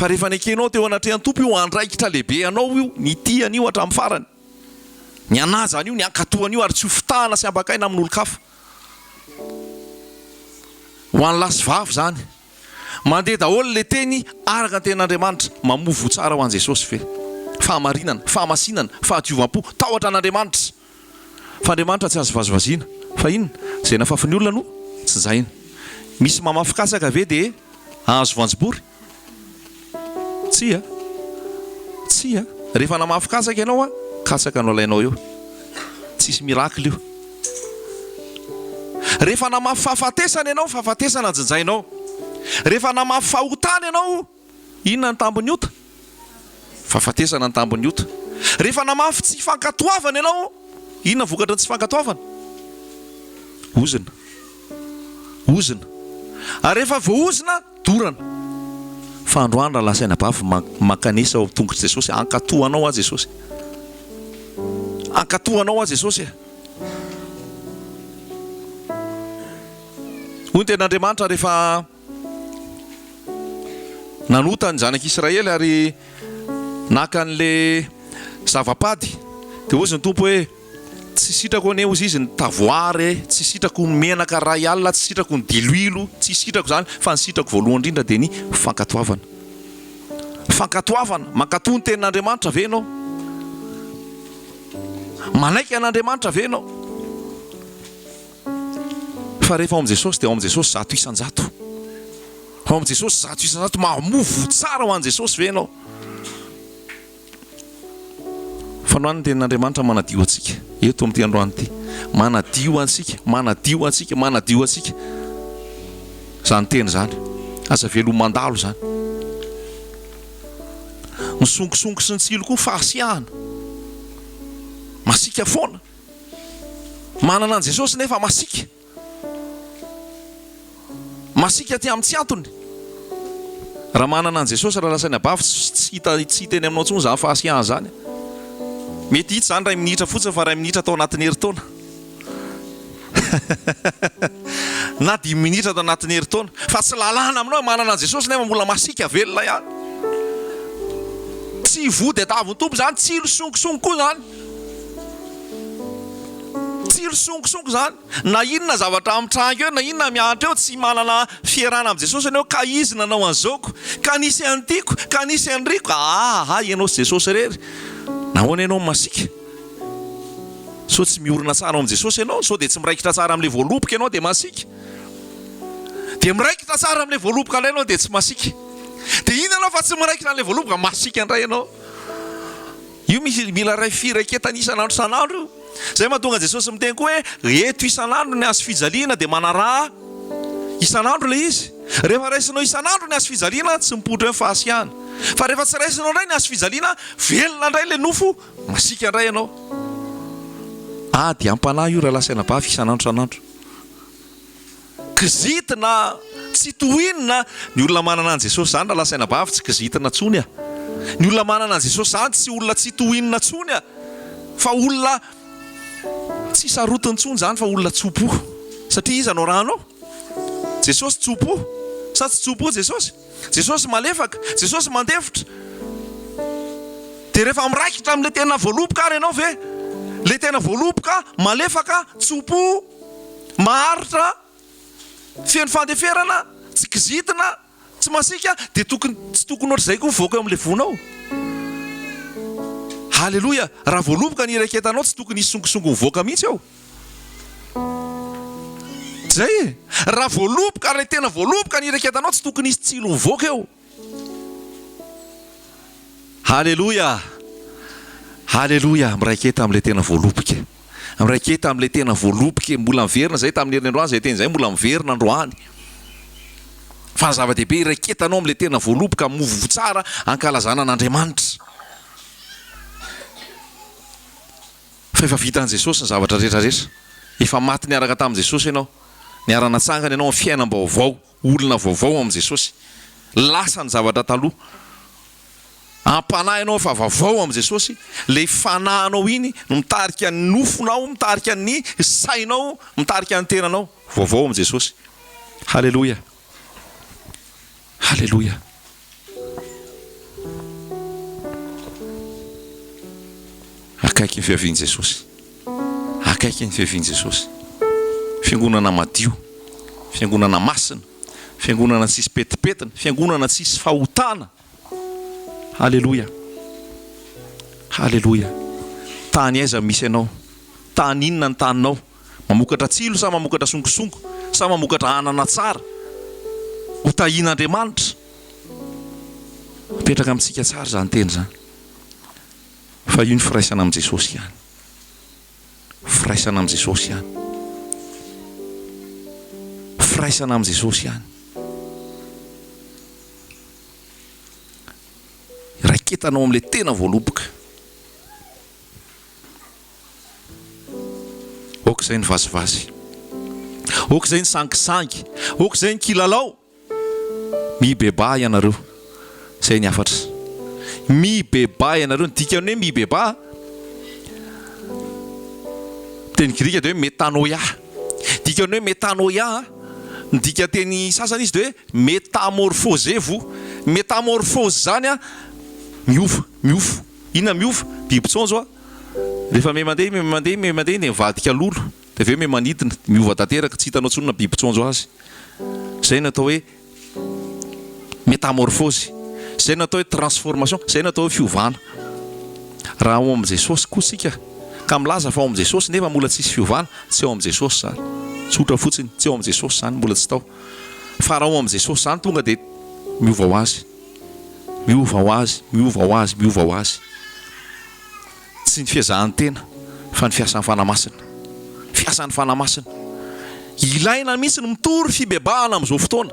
Fa rehefa nekenao teo anatrehan'ny Tompo io andraikitra lehibe anao io, ny hitia an'io hatramin'ny farany, ny hanaja an'io, ny hankatò an'io ary tsy ho fitahana sy hambakaina amin'olon-kafa. Ho an'ny lahy sy vavy izany. Mandeha daholo ilay teny araka ny tenin'Andriamanitra. Mamoa voa tsara ho an'i Jesosy ve? Fahamarinana, fahamasinana, fahadiovam-po, tahotra an'Andriamanitra. Fa Andriamanitra tsy azo vazivaziana. Fa inona? Izay nafafin'ny olona no tsinjaina. Misy mamafy katsaka ve dia hahazo voanjobory? Tsia. Tsia. Rehefa namafy katsaka ianao, katsaka no alainao eo. Tsisy miracle io. Rehefa namafy fahafatesana ianao, fahafatesana jinjainao. Rehefa namafy fahotana ianao, inona ny tambin'ny ota? Fahafatesana ny tambin'ny ota. Rehefa namafy tsy fankatoavana ianao, inona ny vokatry ny tsy fankatoavana? Ozona. Ozona. Ary rehefa voaozona, dorana. Fa androany raha lasa anabavy mankanesa ao tongotr'i Jesosy, hankatò anao aho Jesosy. Hankatò anao aho Jesosy e. Hoy ny tenin'Andriamanitra rehefa nanota ny zanak'Israely ary naka an'le zava-pady dia hozy ny Tompo hoe tsy sitrako anie hozy izy ny tavoara e, tsy sitrako ny menaka ray alina, tsy sitrako ny diloilo, tsy sitrako izany fa ny sitrako voalohany indrindra dia ny fankatoavana. Fankatoavana, mankatoa ny tenin'Andriamanitra ve ianao? Manaiky an'Andriamanitra ve ianao? Fa rehefa ao amin'i Jesosy dia ao amin'i Jesosy 100%. Ao amin'i Jesosy 100% mamoa voa tsara ho an'i Jesosy ve ianao? Fanohan'ny tenin'Andriamanitra manadio antsika eto amin'ity androany ity. Manadio antsika, manadio antsika, manadio antsika. Izany teny izany. Aza avela ho mandalo izany. Misongosongo sy ny tsilo koa fahasiahana. Masiaka foana. Manana an'i Jesosy nefa masiaka. Masiaka aty amin'ny tsy antony. Raha manana an'i Jesosy raha lasa any abavy tsy hita tsy hita eny aminao intsony izany fahasiahana izany. Mety hita izany iray minitra fotsiny fa iray minitra tao anatin'ny herintaona. Na dimy minitra tao anatin'ny herintaona. Fa tsy lalàna aminao hoe manana an'i Jesosy nefa mbola masiaka velona ihany. Tsy vody adavin'ny Tompo izany, tsilo songosongo koa izany. Tsilo songosongo izany. Na inona zavatra mitranga eo, na inona mihatra eo, tsy manana fierana amin'i Jesosy ianao ka Izy nanao an'izao-ko, ka nisy an'ity-ko, ka nisy an'iriko. Aa, ianao sy Jesosy irery. Nahoana ianao no masiaka? Sao tsy miorina tsara ao amin'i Jesosy ianao? Sao dia tsy miraikitra tsara amin'ilay voaloboka ianao dia masiaka? Dia miraikitra tsara amin'ilay voaloboka indray ianao dia tsy masiaka. Dia inona ianao fa tsy miraikitra amin'ilay voaloboka? Masiaka indray ianao. Io misy mila iray firaiketana isan'andro isan'andro io. Izay mahatonga an'i Jesosy miteny koa hoe eto isan'andro ny hazo fijaliana dia manaraha isan'andro ilay izy. Rehefa raisinao isan'andro ny hazo fijaliana tsy mipoitra eo ny fahasiahana. Fa rehefa tsy raisinao indray ny hazo fijaliana, velona indray ilay nofo, masiaka indray ianao. Ady am-panahy io rahalahy sy anabavy isan'andro isan'andro. Kizitina tsy tohinina ny olona manana an'i Jesosy izany rahalahy sy anabavy tsy kizitina intsony a! Ny olona manana an'i Jesosy izany tsy olona tsy tohinina intsony a! Fa olona tsy sarotiny intsony izany fa olona tso-po. Satria iza no arahanao? Jesosy tso-po sa tsy tso-po Jesosy? Jesosy malefaka, Jesosy mandefitra. Dia rehefa miraikitra amin'ilay tena voaloboka ary ianao ve? Ilay tena voaloboka malefaka, tso-po, maharitra, feno fandeferana, tsy kizitina, tsy masiaka, dia tokony tsy tokony ohatr'izay koa mivoaka eo amin'ilay voanao. Haleloia! Raha voaloboka ny iraiketanao tsy tokony hisy songosongo mivoaka mihitsy ao. Zay e! Raha voaloboka ary ilay tena voaloboka ny iraiketanao tsy tokony hisy tsilo mivoaka eo. Haleloia! Haleloia! Miraiketa amin'ilay tena voaloboka. Miraiketa amin'ilay tena voaloboka. Mbola miverina izay tamin'ny herin'ny androany izay teny izay mbola miverina androany. Fa ny zava-dehibe iraiketanao amin'ilay tena voaloboka movo tsara ankalazana an'Andriamanitra. Fa efa vitan'i Jesosy ny zavatra rehetra rehetra. Efa maty niaraka tamin'i Jesosy ianao. Niara-natsangana ianao amin'ny fiainam-baovao, olona vaovao amin'i Jesosy. Lasa ny zavatra taloha. Am-panahy ianao efa vaovao amin'i Jesosy. Ilay fanahinao iny no mitarika ny nofonao, mitarika ny sainao, mitarika ny tenanao. Vaovao amin'i Jesosy. Haleloia. Haleloia. Akaiky ny fiavian'i Jesosy. Akaiky ny fiavian'i Jesosy. Fiangonana madio, fiangonana masina, fiangonana tsisy petipetina, fiangonana tsisy fahotana. Haleloia. Haleloia. Tany aiza misy anao? Tany inona ny taninao? Mamokatra tsilo sa mamokatra songosongo sa mamokatra anana tsara? Ho tahian'Andriamanitra. Mipetraka amintsika tsara izany teny izany. Fa io ny firaisana amin'i Jesosy ihany. Firaisana amin'i Jesosy ihany. Firaisana amin'i Jesosy ihany. Raiketana ao amin'ilay tena voaloboka. Aoka izay ny vazivazy. Aoka izay ny sangisangy. Aoka izay ny kilalao. Mibebaha ianareo. Izay ny hafatra. Mibebaha ianareo. Ny dikan'ny hoe mibebaha, teny grika dia hoe metanoia. Dikan'ny hoe metanoia, ny dikanteny sasany izy dia hoe metamorphosez-vous. Metamorphose izany miova, miofo. Inona miova? Biby tsonjo a! Rehefa miha mandeha, miha mandeha, miha mandeha dia mivadika lolo, dia avy eo miha manidina, miova tanteraka, tsy hitanao intsony na biby tsonjo azy. Izay no atao hoe metamorphose, izay no atao hoe transformation, izay no atao hoe fiovana. Raha ao amin'i Jesosy kosa isika ka milaza fa ao amin'i Jesosy nefa mbola tsisy fiovana, tsy ao amin'i Jesosy izany. Tsotra fotsiny, tsy ao amin'i Jesosy izany, mbola tsy tao. Fa raha ao amin'i Jesosy izany tonga dia miova ho azy. Miova ho azy, miova ho azy, miova ho azy. Tsy ny fiezahan-tena fa ny fiasan'ny Fanahy Masina. Fiasan'ny Fanahy Masina. Ilaina mihitsy ny mitory fibebahana amin'izao fotoana.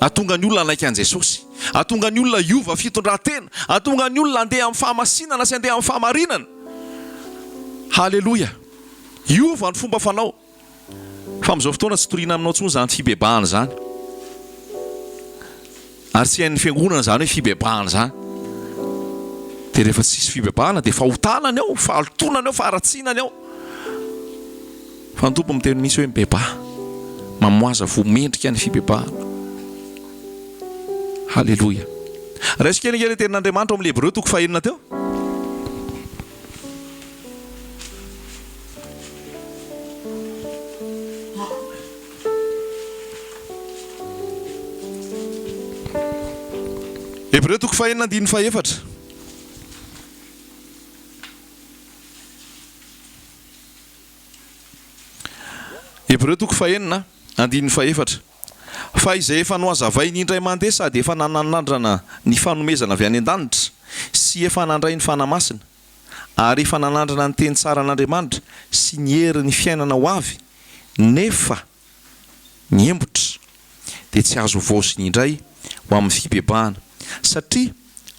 Hahatonga ny olona hanaiky an'i Jesosy. Hahatonga ny olona hiova fitondran-tena. Hahatonga ny olona handeha amin'ny fahamasinana sy handeha amin'ny fahamarinana. Haleloia. Hiova ny fomba fanao. Fa amin'izao fotoana tsy toriana aminao intsony izany fibebahana izany. Ary tsy hain'ny fiangonana izany hoe fibebahana izany. Dia rehefa tsisy fibebahana dia fahotana ny ao, fahalotoana ny ao, faharatsiana ny ao. Fa ny Tompo miteny mihitsy hoe mibebaha. Mamoaza voa mendrika ny fibebahana. Haleloia. Raiso kely ange ilay tenin'Andriamanitra ao amin'ny Hebreo toko fahenina teo. Hebreo toko fahenina andininy fahefatra. Hebreo toko fahenina andininy fahefatra. Fa izay efa nohazavainy indray mandeha sady efa nanandrana ny fanomezana avy any an-danitra sy efa nandray ny Fanahy Masina, ary efa nanandrana ny teny tsaran'Andriamanitra sy ny herin'ny fiainana ho avy, nefa niembotra, dia tsy azo hovaoziny indray ho amin'ny fibebahana, satria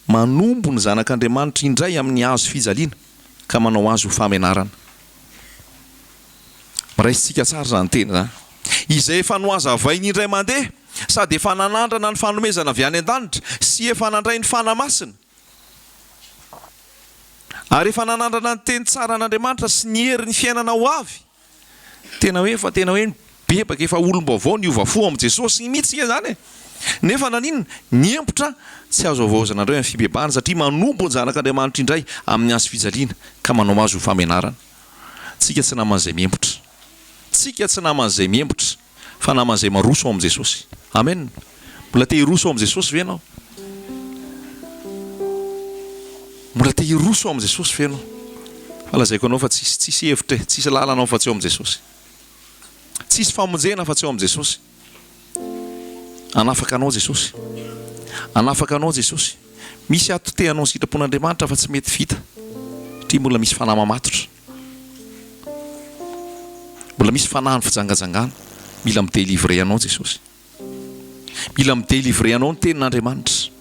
manombo ny Zanak'Andriamanitra indray amin'ny hazo fijaliana ka manao azy ho fahamenarana. Raisintsika tsara izany teny izany. Izay efa nohazavainy indray mandeha, sady efa nanandrana ny fanomezana avy any an-danitra, sy efa nandray ny Fanahy Masina, Ary efa nanandrana ny teny tsaran'Andriamanitra sy ny herin'ny fiainana ho avy. Tena hoe efa tena hoe nibebaka, efa olom-baovao niova fo amin'i Jesosy mihitsy isika izany e! Nefa naninona? Niembotra tsy azo havaozana indray amin'ny fibebahana satria manompo ny Zanak'Andriamanitra indray amin'ny hazo fijaliana ka manao azy ho famenarana. Tsika tsy naman'izay miembotra. Tsika tsy naman'izay miembotra. Fa naman'izay maroso ao amin'i Jesosy. Amen! Mbola te hiroso ao amin'i Jesosy ve ianao? Mbola te hiroso ao amin'i Jesosy ve ianao? Fa lazaiko anao fa tsisy, tsisy hevitra e, tsisy lalana ao fa tsy ao amin'i Jesosy. Tsisy famonjena fa tsy ao amin'i Jesosy. Hanafaka anao Jesosy. Hanafaka anao Jesosy. Misy ato te hanao ny sitrapon'Andriamanitra fa tsy mety vita. Satria mbola misy fanahy mamatotra. Mbola misy fanahin'ny fijangajangana. Mila mi-delivrer anao Jesosy. Mila mi-delivrer anao ny tenin'Andriamanitra.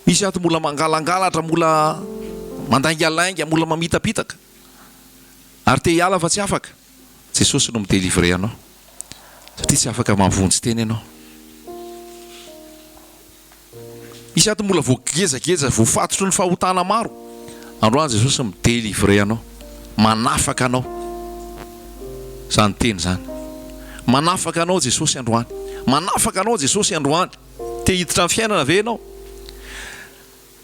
Misy ato mbola mangalangalatra, mbola mandaingalainga, mbola mamitapitaka. Ary te hiala fa tsy afaka. Jesosy no mi-delivrer anao. Satria tsy afaka mahavonjy tena ianao. Misy ato mbola voagejageja, voafatotry ny fahotana maro. Androany Jesosy mi-delivrer anao, manafaka anao. Izany teny izany. Manafaka anao Jesosy androany. Manafaka anao Jesosy androany. Te hiditra amin'ny fiainana ve ianao?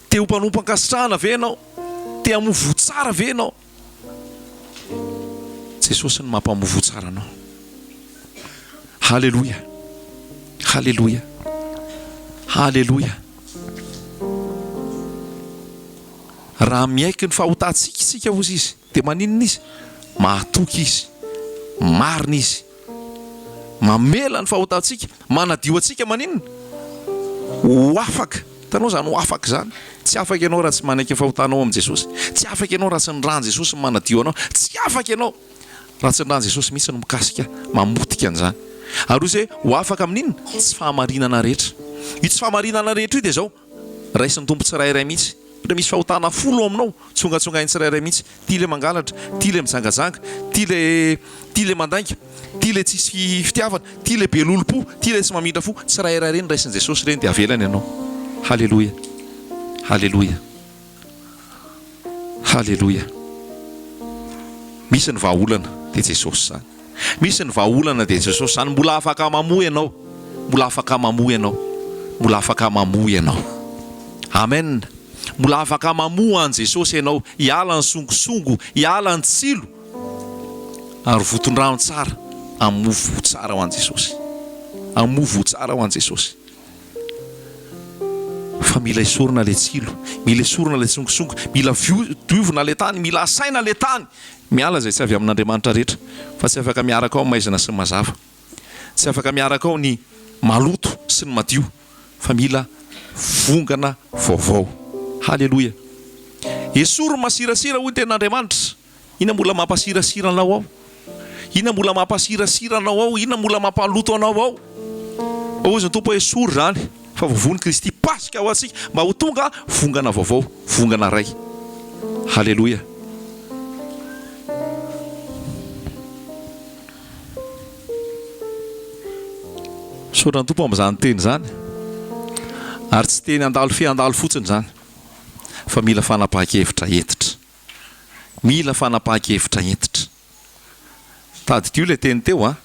Te ho mpanompo ankasitrahana ve ianao? Te hamoa voa tsara ve ianao? Jesosy no mampamoa voa tsara anao. Haleloia! Haleloia! Haleloia! Raha miaiky ny fahotantsika isika, hozy izy, dia maninona izy? Mahatoky izy, marina izy, mamela ny fahotantsika, manadio antsika, maninona? Ho afaka. Hitanao izany ho afaka izany? Tsy afaka ianao raha tsy manaiky ny fahotanao amin'i Jesosy. Tsy afaka ianao raha tsy ny ran'i Jesosy no manadio anao. Tsy afaka ianao raha tsy ny ran'i Jesosy mihitsy no mikasika, mamotika an'izany. Ary hoy izy hoe, ho afaka amin'inona? Tsy fahamarinana rehetra. Io tsy fahamarinana rehetra io dia izao, Raisin'ny Tompo tsirairay mihitsy. Ohatra misy fahotana folo ao aminao, tsongatsongainy tsirairay mihitsy. Ty le mangalatra, ty le mijangajanga, ty le ty le mandainga, ty le tsisy fitiavana, ty le be lolompo, ty le tsy mamindra fo. Tsirairay ireny raisin'i Jesosy ireny dia avelany ianao. Haleloia. Haleloia. Haleloia. Misy ny vahaolana dia Jesosy izany. Misy ny vahaolana dia Jesosy izany. Mbola afaka mamoa ianao. Mbola afaka mamoa ianao. Mbola afaka mamoa ianao. Amen. Mbola afaka mamoa an'i Jesosy ianao. Hiala ny songosongo, hiala ny tsilo. Ary voton-drano tsara. Hamoa voa tsara ho an'i Jesosy. Hamoa voa tsara ho an'i Jesosy. Fa mila esorina ilay tsilo, mila esorina ilay tsongosongo, mila diovina ilay tany, mila asaina ilay tany. Miala izay tsy avy amin'Andriamanitra rehetra, fa tsy afaka miaraka ao ny maizina sy ny mazava. Tsy afaka miaraka ao ny maloto sy ny madio, fa mila vongana vaovao. Haleloia! Esory ny masirasira, hoy ny Tenin'Andriamanitra. Inona mbola mampasirasira anao ao? Inona mbola mampasirasira anao ao? Inona mbola mampaloto anao ao? Fa hoy ny Tompo hoe, Esory izany, fa voavono Kristy Paska ho antsika, mba ho tonga vongana vaovao, vongana iray. Haleloia! Misaotra ny Tompo amin'izany teny izany. Ary tsy teny handalo fe handalo fotsiny izany, fa mila fanapahan-kevitra hentitra. Mila fanapahan-kevitra hentitra. Tadidio ilay teny teo an!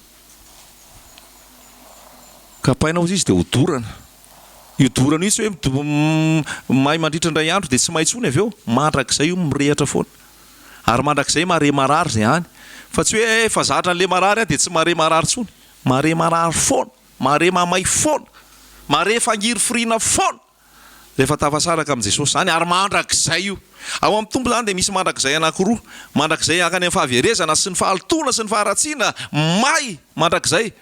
Kapaina hozy izy dia hodorana. Io dorana io tsy hoe may mandritra indray andro dia tsy may intsony avy eo. Mandrakizay io mirehatra foana. Ary mandrakizay mahare marary izay any. Fa tsy hoe efa zatra an'ilay marary aho dia tsy mahare marary intsony. Mahare marary foana. Mahare mamay foana. Mahare fangirifiriana foana. Rehefa tafasaraka amin'i Jesosy izany, ary mandrakizay io. Ao amin'ny Tompo izany dia misy mandrakizay anankiroa, mandrakizay hankany amin'ny fahaverezana sy ny fahalotoana sy ny faharatsiana, may mandrakizay.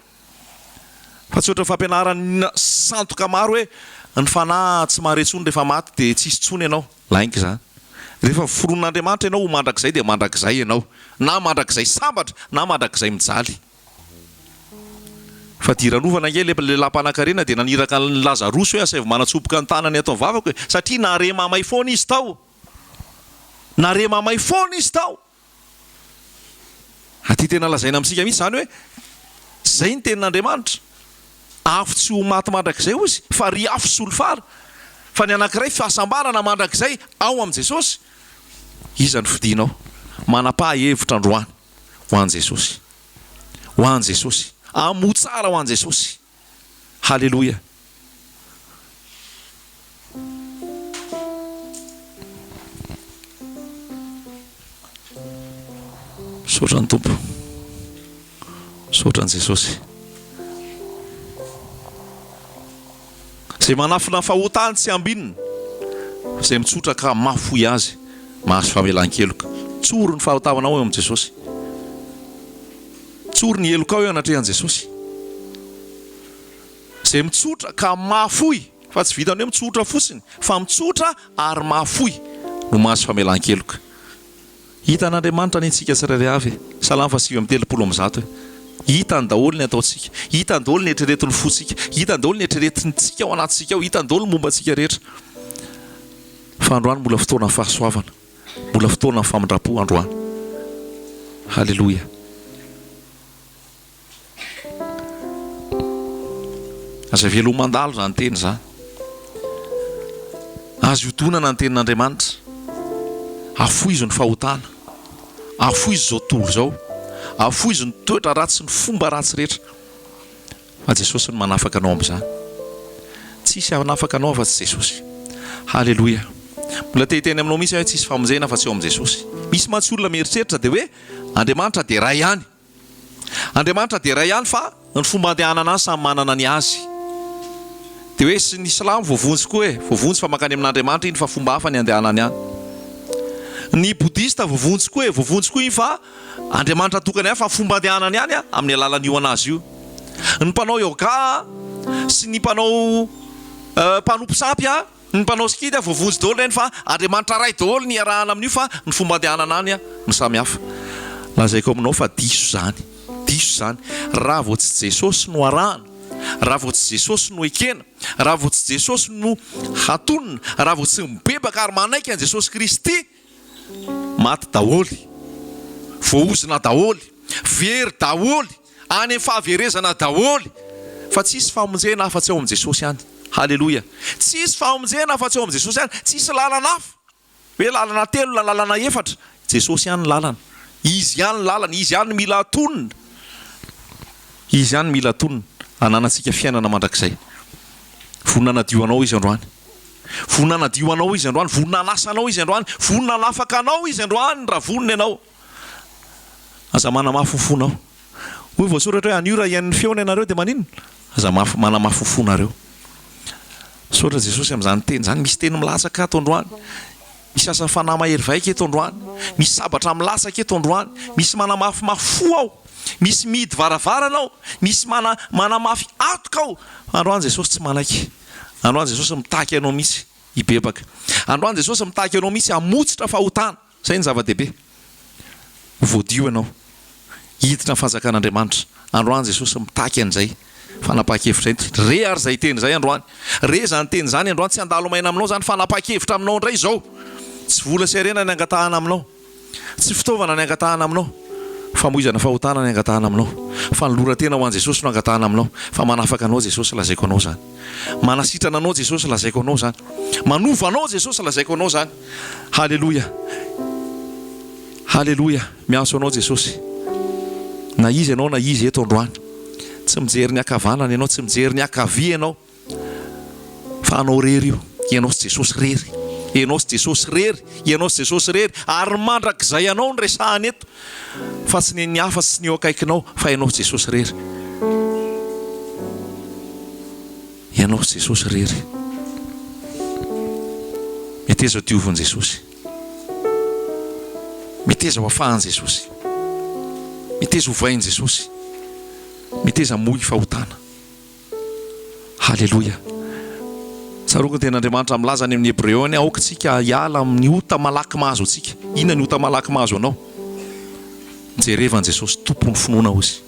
Fa tsy ohatran'ny fampianaran'ny sandoka maro hoe ny fanahy tsy mahare intsony rehefa maty dia tsisy intsony ianao. Lainga izany. Rehefa foronin'Andriamanitra ianao ho mandrakizay dia mandrakizay ianao. Na mandrakizay sambatra na mandrakizay mijaly. Fadiranovana ange ilay lehilahy mpanankarena dia naniraka an'i Lazarosy hoe asaivo manatsoboka ny tanany ato amin'ny vavako e! satria nare mamay foana izy tao. Nare mamay foana izy tao. Aty tena lazaina amintsika mihitsy izany hoe izay ny tenin'Andriamanitra. Afo tsy ho maty mandrakizay hozy fa ry afo solifara. Fa ny anankiray fahasambarana mandrakizay ao amin'i Jesosy. Iza no fidinao? Manapaha hevitra androany. Ho an'i Jesosy. Ho an'i Jesosy. Amoa tsara ho an'i Jesosy. Haleloia. Misaotra ny Tompo. Misaotra an'i Jesosy. Izay manafina ny fahotany tsy ambinina, fa izay mitsotra ka mahafoy azy, mahazo famelan-keloka. Tsory ny fahotavanao eo amin'i Jesosy. Tsory ny helokao eo anatrehan'i Jesosy. Izay mitsotra ka mahafoy, fa tsy vitan'ny hoe mitsotra fotsiny, fa mitsotra ary mahafoy no mahazo famelan-keloka. Hitan'Andriamanitra anie tsika tsirairay avy e! Salamo faha 139 e! Hitany daholo ny ataontsika, hitany daholo ny eritreretin'ny fontsika, hitany daholo ny eritreretintsika ao anatintsika ao, hitany daholo ny momba antsika rehetra. Fa androany mbola fotoanan'ny fahasoavana, mbola fotoanan'ny famindram-po androany. Haleloia! Aza avela ho mandalo izany teny izany. Azo iodonana ny tenin'Andriamanitra. Afoizo ny fahotana. Afoizo izao tontolo izao. Afoizo ny toetra ratsy sy ny fomba ratsy rehetra. Fa Jesosy no manafaka anao amin'izany. Tsisy hanafaka anao afa-tsy Jesosy. Haleloia. Mbola te hiteny aminao mihitsy aho hoe tsisy famonjena afa-tsy ao amin'i Jesosy. Misy mantsy olona mieritreritra dia hoe Andriamanitra dia Ray ihany. Andriamanitra dia Ray ihany fa ny fomba andehanana any samy manana ny azy. Dia hoe sy ny silamo voavonjy koa e, voavonjy fa mankany amin'Andriamanitra iny fa fomba hafa ny andehanany any. Ny bodista voavonjy koa e, voavonjy koa iny fa Andriamanitra tokana ihany fa fomba andehanany any amin'ny alalan'io anazy io. Ny mpanao yoga sy ny mpanao mpanompo sampy Ny mpanao sikidy voavonjy daholo ireny fa Andriamanitra Ray daholo ny iarahana amin'io fa ny fomba andehanana any no samy hafa. Lazaiko aminao fa diso izany. Diso izany. Raha vao tsy Jesosy no arahana, raha vao tsy Jesosy no ekena, raha vao tsy Jesosy no hatonina, raha vao tsy mibebaka ary manaiky an'i Jesosy Kristy, maty daholo, voaozona daholo, very daholo. Any amin'ny fahaverezana daholo fa tsisy famonjena afa-tsy ao amin'i Jesosy ihany. Haleloia. Tsisy famonjena afa-tsy ao amin'i Jesosy ihany. Tsisy lalana hafa. Hoe lalana telo na lalana efatra. Jesosy ihany ny lalana. Izy ihany ny lalana. Izy ihany no mila atonina. Izy ihany no mila atonina hananantsika fiainana mandrakizay. Vonona hanadio anao Izy androany. Vonona hanadio anao Izy androany. Vonona hanasa anao Izy androany. Vonona hanafaka anao Izy androany raha vonona ianao. Aza manamafy ny fonao. Hoy voasoratra hoe anio raha hihaino ny feony ianareo dia maninona? Aza mafy manamafy ny fonareo. Misaotra Jesosy amin'izany teny izany. Misy teny milatsaka ato androany. Misy asan'ny fanahy mahery vaika eto androany. Misy sabatra milatsaka eto androany. Misy manamafimafy fo ao. Misy mihidy varavarana ao. Misy mana manamafy atoka ao. Fa androany Jesosy tsy manaiky. Androany Jesosy mitaky anao mihitsy hibebaka. Androany Jesosy mitaky anao mihitsy hamotsitra fahotana. Izay no zava-dehibe. Ho voadio ianao. Hiditra ny fanjakan'Andriamanitra. Androany Jesosy mitaky an'izay fanapahan-kevitra ento. Re ary izay teny izay androany. Re izany teny izany androany. Tsy handalo maina aminao izany fanapahan-kevitra aminao indray izao. Tsy vola sy harena ny angatahana aminao. Tsy fitaovana ny angatahana aminao. Famoizana fahotana ny angatahana aminao. Fanoloran-tena ho an'i Jesosy no angatahana aminao. Fa manafaka anao Jesosy, lazaiko anao izany. Manasitrana anao Jesosy, lazaiko anao izany. Manova anao Jesosy, lazaiko anao izany. Haleloia Haleloia Miantso anao Jesosy Na iza ianao na iza eto androany Tsy mijery ny ankavanana ianao Tsy mijery ny ankavia ianao Fa anao rery io Ianao sy Jesosy rery Ianao sy Jesosy rery Ianao sy Jesosy rery Ary mandrakizay anao no resahana eto Fa tsy ny an'ny hafa sy ny eo akaikinao Fa ianao sy Jesosy rery Ianao sy Jesosy irery. Meteza ho diovin'i Jesosy. Meteza ho afahan'i Jesosy. Meteza ho vain'i Jesosy. Meteza hamoy fahotana. Haleloia. Tsaroako ny tenin'Andriamanitra milaza any amin'ny Hebreo any, aoka isika hiala amin'ny ota malaky mahazo antsika. Inona ny ota malaky mahazo anao? Jereva an'i Jesosy Tompon'ny finoana ozy.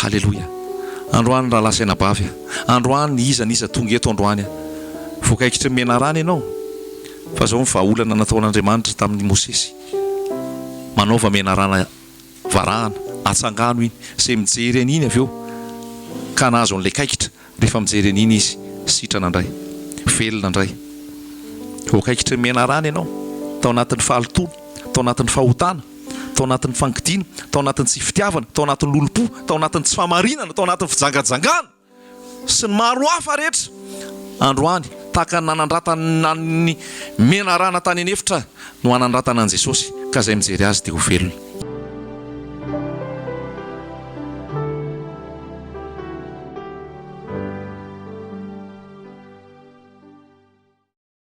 Haleloia. Androany rahalahy sy anabavy a. Androany iza n'iza tonga eto androany a. Voakaikitry ny menarana ianao. Fa zao ny vahaolana nataon'Andriamanitra tamin'i Mosesy. Manaova menarana varahana, atsangano iny. Izay mijery an'iny avy eo ka nahazo an'ilay kaikitra, rehefa mijery an'iny izy, sitrana indray. Velona indray. Voakaikitry ny menarana ianao, tao anatin'ny fahalotoana, tao anatin'ny fahotana. tao anatin'ny fangidiana, tao anatin'ny tsy fitiavana, tao anatin'ny lolompo, tao anatin'ny tsy fahamarinana, tao anatin'ny fijangajangana, sy ny maro hafa rehetra. Androany, tahaka ny nanandratana ny menarana tany an'efitra no hanandratana an'i Jesosy, ka izay mijery Azy dia ho velona.